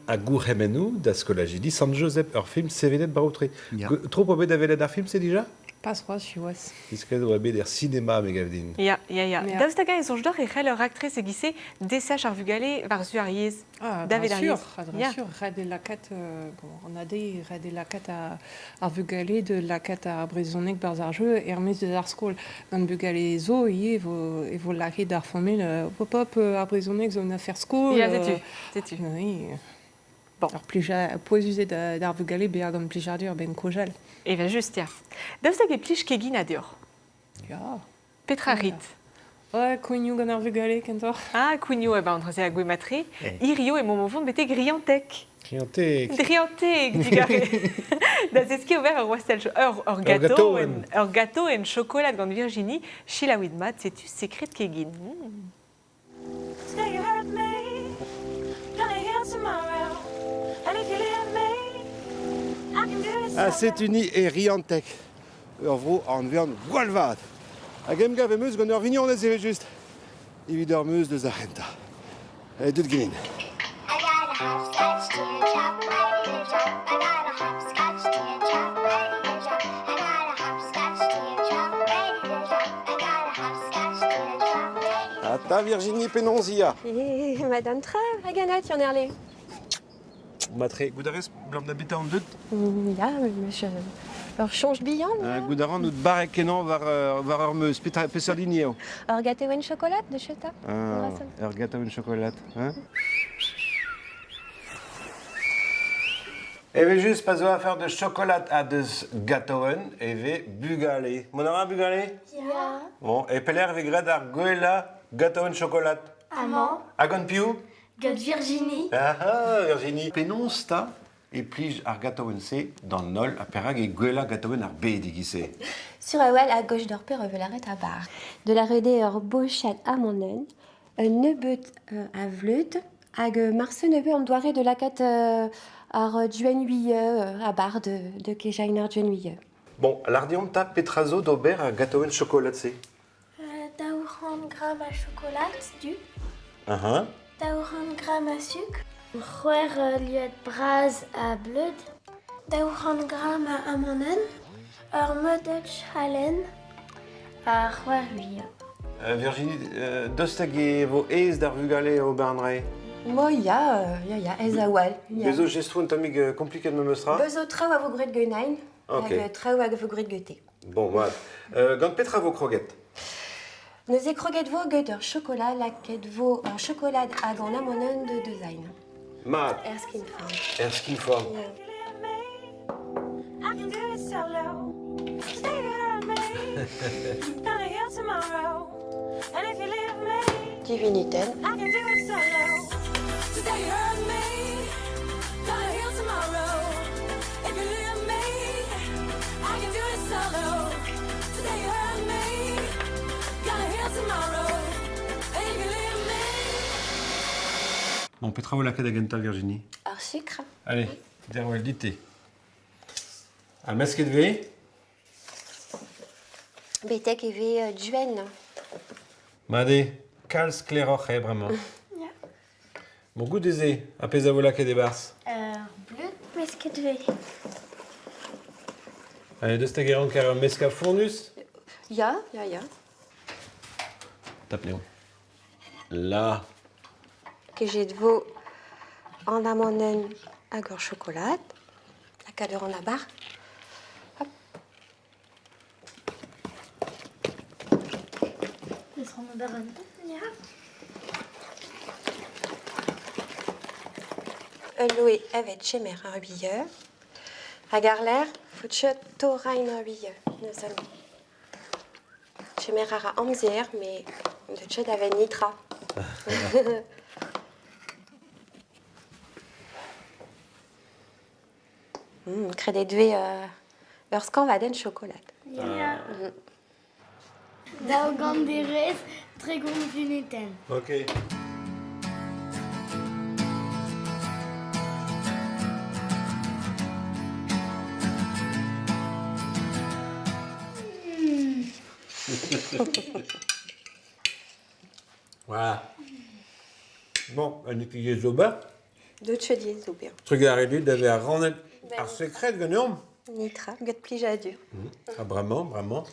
Ha gourc'hemennoù da skolajidi Sant-Jozeb, ur film sevenet brav-tre. Tro oa bet da welet ar film-se dija? Pas c'hoazh, siwazh. Diskouezet oa bet er sinema, me gav din. Ya, ya, ya. Daoust hag-eñ e soñj deoc'h e c'hell ur raktres e-giz-se desach ar vugale war-zu ar yezh? Ah, Davet ar sûr, yezh. a dra Ya. sûr, ret eo lakaat, bon, an AD, ret eo lakaat ar vugale de lakaat ar brezhoneg barzh ar jeu er-maez eus ar skol. Gant bugale zo ivez e vo, e vo lakaet ar familh hop hop ar brezhoneg zo un afer skol. Ya, setu, setu. Oui. Bon. Ar plija, pouezus eo d'ar vugale bezañ gant plijadur benn kozhal. Evel-just, ya. Daoust hag e plij keginañ deoc'h? Ya. Petra rit? Ouais, kouignoù gant ar vugale kentoc'h. Ah, kouignoù, eh ben, an dra-se a gouez matre. Hirio emaomp o vont betek Rianteg. Rianteg. Rianteg, digarez. da zeskiñ ober ur wastell, ur, ur gâteau, en, ur gâteau en chokolad gant Virginie. Selaouit mat, setu sekred kegin. Mm. Today you hurt me, gonna heal tomorrow. And if you leave me, I can do it Ha setu ni e Rianteg, ur vro anvean gwall vat. Hag emgav em eus gant ur vignonez evel-just, evit ur meuz deus ar c'hentañ. Deut ganin. I got a hopscotch teardrop, ready to drop. I got a hopscotch teardrop, ready to drop. I got a hopscotch teardrop, ready to drop. I got a hopscotch teardrop, ready to Ata Virginie penaos ya? Eh, Madame Trav, hag anat, Yann Herle. Matre, goût a rez blam da beta an deut? Ya, monsieur. Ur soñj bihan. Goût a ran out barrek kenañ war, war ur meuz. Petra, peseurt hini eo? Ur gâteau chocolat, de cheta. Ah, ur gâteau chocolat. Hein? Evel-just, pa zo afer deus chocolat ha deus gâteau e vez bugale. Mont a ra bugale? Ya. Bon, e pelec'h e vez graet ar gwellañ gâteau chocolat? Amañ. Ha gant piv? Gant Virginie. Ah ah, Virginie. Penaos 'ta e plij ar gataouenn-se d'an holl ha perak eo gwellañ gataouenn ar bed e-giz-se? Sur a-walc'h a gauche d'ur peur evel arret a bar. De la rede ur bochad amanenn, un nebeud a vleud, hag marse nebeud an doare de lakaat ar duenn-uie a bar de, de kejain ar duenn-uie. Bon, lar deomp 'ta petra zo d'ober ar gataouenn chokolad-se? 200 gramm a chokolad du. Uh-huh. 200 gramm a sukr. C'hwec'h liad bras a bleud. 200 gramm a amanenn. Ur meudad halen ha c'hwec'h uier. Virginie, daoust hag e vo aes d'ar vugale ober an dra-se? Mo ya, ya, ya, aes a-walc'h. Ya. Bez zo jestroù un tammig kompliket memes tra? Bez zo traoù a vo graet ganin, hag traoù hag a vo graet gete. Bon, mat. Gant petra vo kroget? Neuze kroget vo get ur chokolat lakaet vo ur chokolad hag an amanenn de design. Mat. Er skinform. Er skinform. Yeah. I can do it solo. Today you hurt me, gonna heal tomorrow. And if you leave me, Diviniten. I can do it solo. Today you hurt me, gonna heal tomorrow. If you leave me, I can do it solo. Today you hurt me, gonna heal tomorrow. If you leave me. Bon, petra vo lakaet da gentañ, Virginie? Ar sukr. Allez, derwel dit-te. Ha mesket vez? Betek e vez duenn. Mat eo, kalz sklaeroc'h eo bremañ. Ya. Bon, goude-se, ar pezh a vo lakaet e-barzh. Ur bleud mesket vez. Allez, deus te geranker ur meskañ fonnus? Ya, ya, ya. Tap Léon. Là. Kejet vo an amanenn hag ur chokolad. Lakaat ur an abar. Hop. Eus an ober un tamm, ya. Ul loe evet chemer ar ruilheur. Hag ar-lerc'h, foutchet torrain ar ruilheur. Neuze Kemer a ra amzer, met deut ket a-benn netra. Kredet 'vez ur skañvadenn chokolad. Ya. Daou gant derez, 30 vunutenn. Ok. Voilà. Bon, un écuyer ober. Deut ket yezh ober. Trugarez dit da vezañ rannet ar sekred ganeomp. Netra, get plijadur. Ah, bremañ, bremañ.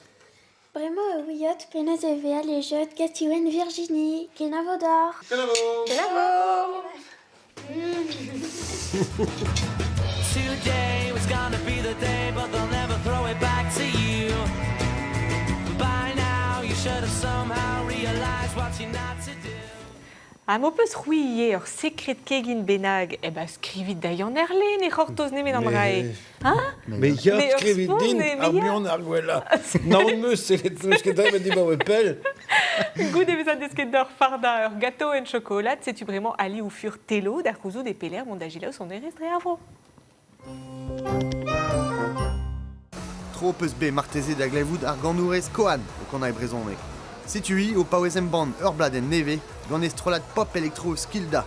Bremañ e ouiot penaos e vez alejet gatiwenn Virginie. Kenavo deoc'h. Kenavo. Kenavo. Today was gonna be the day, but they'll never throw it back to you. By now, you should have somehow realized what you're not to do. Ha m'ho peus c'hwi ivez ur sekred kegin bennak, eh ben skrivit da Yann Herle, ne c'hortoz nemet an dra-se. Hein? Mais ya, Mais ur skrivit spont, din, mais ar ya. muiañ ar gwellañ. Naon 'meus sellet 'meus ket debret dibaoe pell. Goude bezañ desket deoc'h fardañ ur gato en chokolad, setu bremañ ali ou fur Telo da c'houzout e pelec'h mont da selaou sonerezh dre ar vro. Tro 'peus bet marteze da glevout ar ganourez Koan o kanañ e brezhoneg. Setu-hi o paouez embann ur bladenn nevez gant e strollad pop elektro Skilda.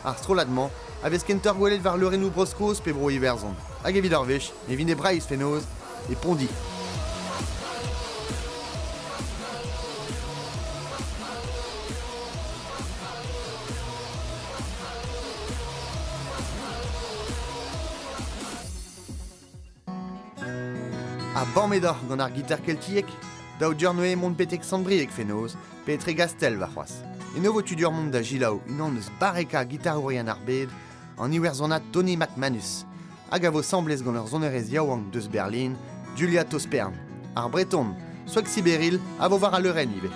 Ar strollad-mañ a vez kentoc'h gwelet war leurennoù Bro-Skos pe Bro-Iwerzhon. Hag evit ar wech e vin e Breizh fenoz e Pondi. Ha bammet oc'h gant ar gitar keltiek? Daou durneuze mont betek Sant-Brieg fenoz, pe etre Gastell warc'hoazh. Eno vo tu d'ur mont da selaou unan eus barrekañ gitarourien ar bed, an Iwerzhonad Tony McManus, hag a vo 'sambles gant ur sonerez yaouank deus Berlin, Julia Tospern. Ar Breton, Soig Siberil, a vo war al leurenn ivez.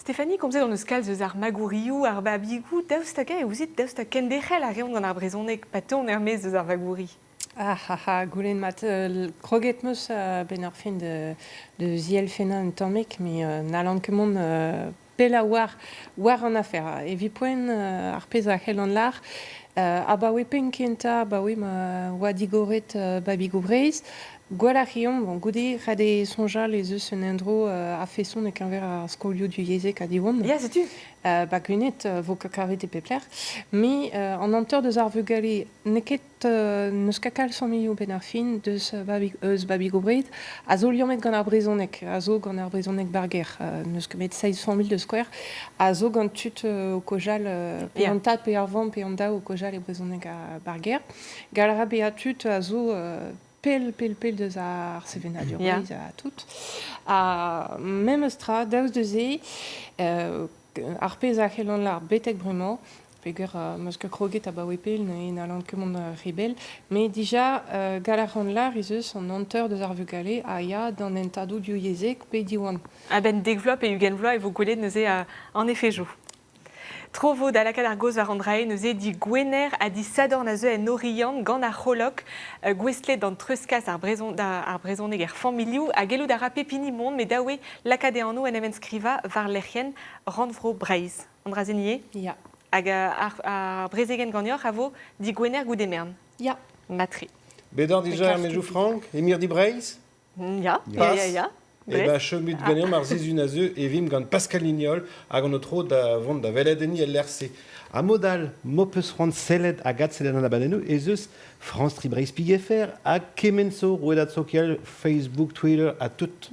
Stéphanie, komzet hon eus kalz eus ar magourioù, ar babigoù, daoust hag-eñ e ouzit daoust ha kenderc'hel a reont gant ar brezhoneg pa teuont er-maez eus ar vagouri? Ah ah ah, goulenn mat. Kroget 'meus a-benn ar fin da zielfennañ un tammig, met n'hallan ket mont pell a-walc'h war an afer. Evit poent ar pezh a c'hellan lâr, abaoe penn-kentañ, abaoe ma oa digoret Babigoù Breizh, gwall a reomp, bon, goude ret eo soñjal ez eus un endro a-feson e-keñver ar skolioù divyezhek ha Diwan. Ya, setu. Ba Gwened vo ket kavet e pep lec'h. Met an hanter deus ar vugale n'eo ket N'eus ket kalz familhoù benn ar fin deus eus Babigoù Breizh a zo liammet gant ar brezhoneg, a zo gant ar brezhoneg barger. N'eus ket met seizh familh da skouer a zo gant tud o kaozeal, pe an tad pe ar vamm pe an daou o kaozeal e brezhoneg barger. Gall a ra bezañ tud a zo pell, pell, pell deus ar sevenadur Breizh ha tout. Ha memes tra, daoust da se, ar pezh a c'hellan lâr betek bremañ, peogwir 'm eus ket kroget abaoe pell neuze n'hallan ket mont re bell, met dija gall a ran lâr ez eus an hanter deus ar vugale a ya d'an hentadoù divyezhek pe Diwan. A-benn dek vloaz pe 20 vloaz e vo gwelet neuze an efejoù. Tro vo da lakaat ar gaoz war an drae neuze di Gwener ha di Sadorn a zeu en Oriant gant ar c'holok gouestlet d'an treuzkas ar brezhon da ar brezhoneg er familhoù ha gellout a ra pep hini mont met dav eo lakaat e anv en em enskrivañ war lec'hienn Rannvro Breizh. An dra-se ivez? Ya. Hag ar, ar brezegenn ganeoc'h a vo digwener goude mern. Ya. Matre. Bet oc'h dija er Mejou Frank, e mirdi Breizh? Ya, ya, ya, ya. E ba chomit ganeomp ar sizhun a zeu e vimp gant Pascal Nignol hag an tro da vont da welet enni el lec'h-se. Ha mod all, m'ho peus c'hoant sellet hag adsellet an abadennoù ez eus France Tri Breizh Pig-FR ha kement zo rouedad sokial Facebook, Twitter ha tout.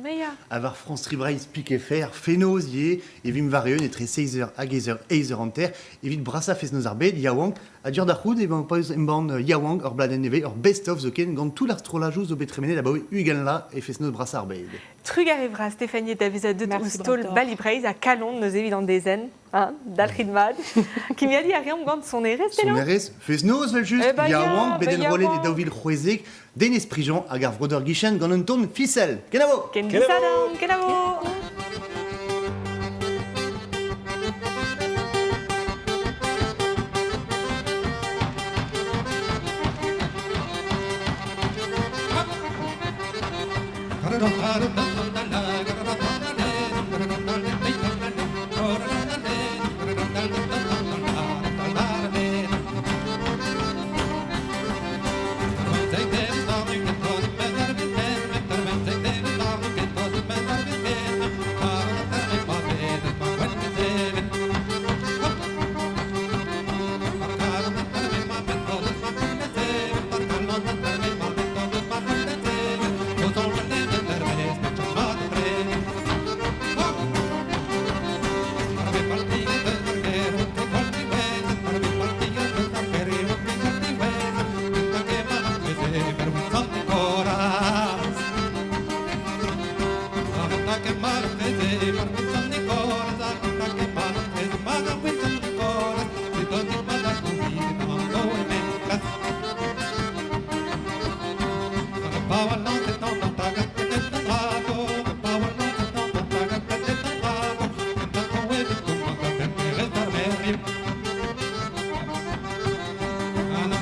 Ha war France Tri Breizh Pig-FR, fenoz ivez e vimp war-eeun etre 6h hag 8h50 evit brasañ fest-noz ar bed yaouank Ha diouzh da c'hoût emañ paouez embann yaouank ur bladenn nevez, ur best-of zoken, gant tout ar strollajoù zo bet tremenet abaoe 20 vloaz e fest-noz brasañ ar bed. Trugarez vras Stéphanie da vezañ deuet ouzh taol Bali Breizh ha kalon neuze evit an dezenn, hein, dalc'hit mat. Kimiadiñ a reomp gant sonerezh, Telo? Sonerezh, fest-noz evel-just, Eh ben ya, yaouank, bet ben enrollet e yaouank. 2016, Denez Prigent hag ar vreudeur Guichen gant un ton fisel. Kenavo! Ken disadorn, kenavo!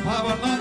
Power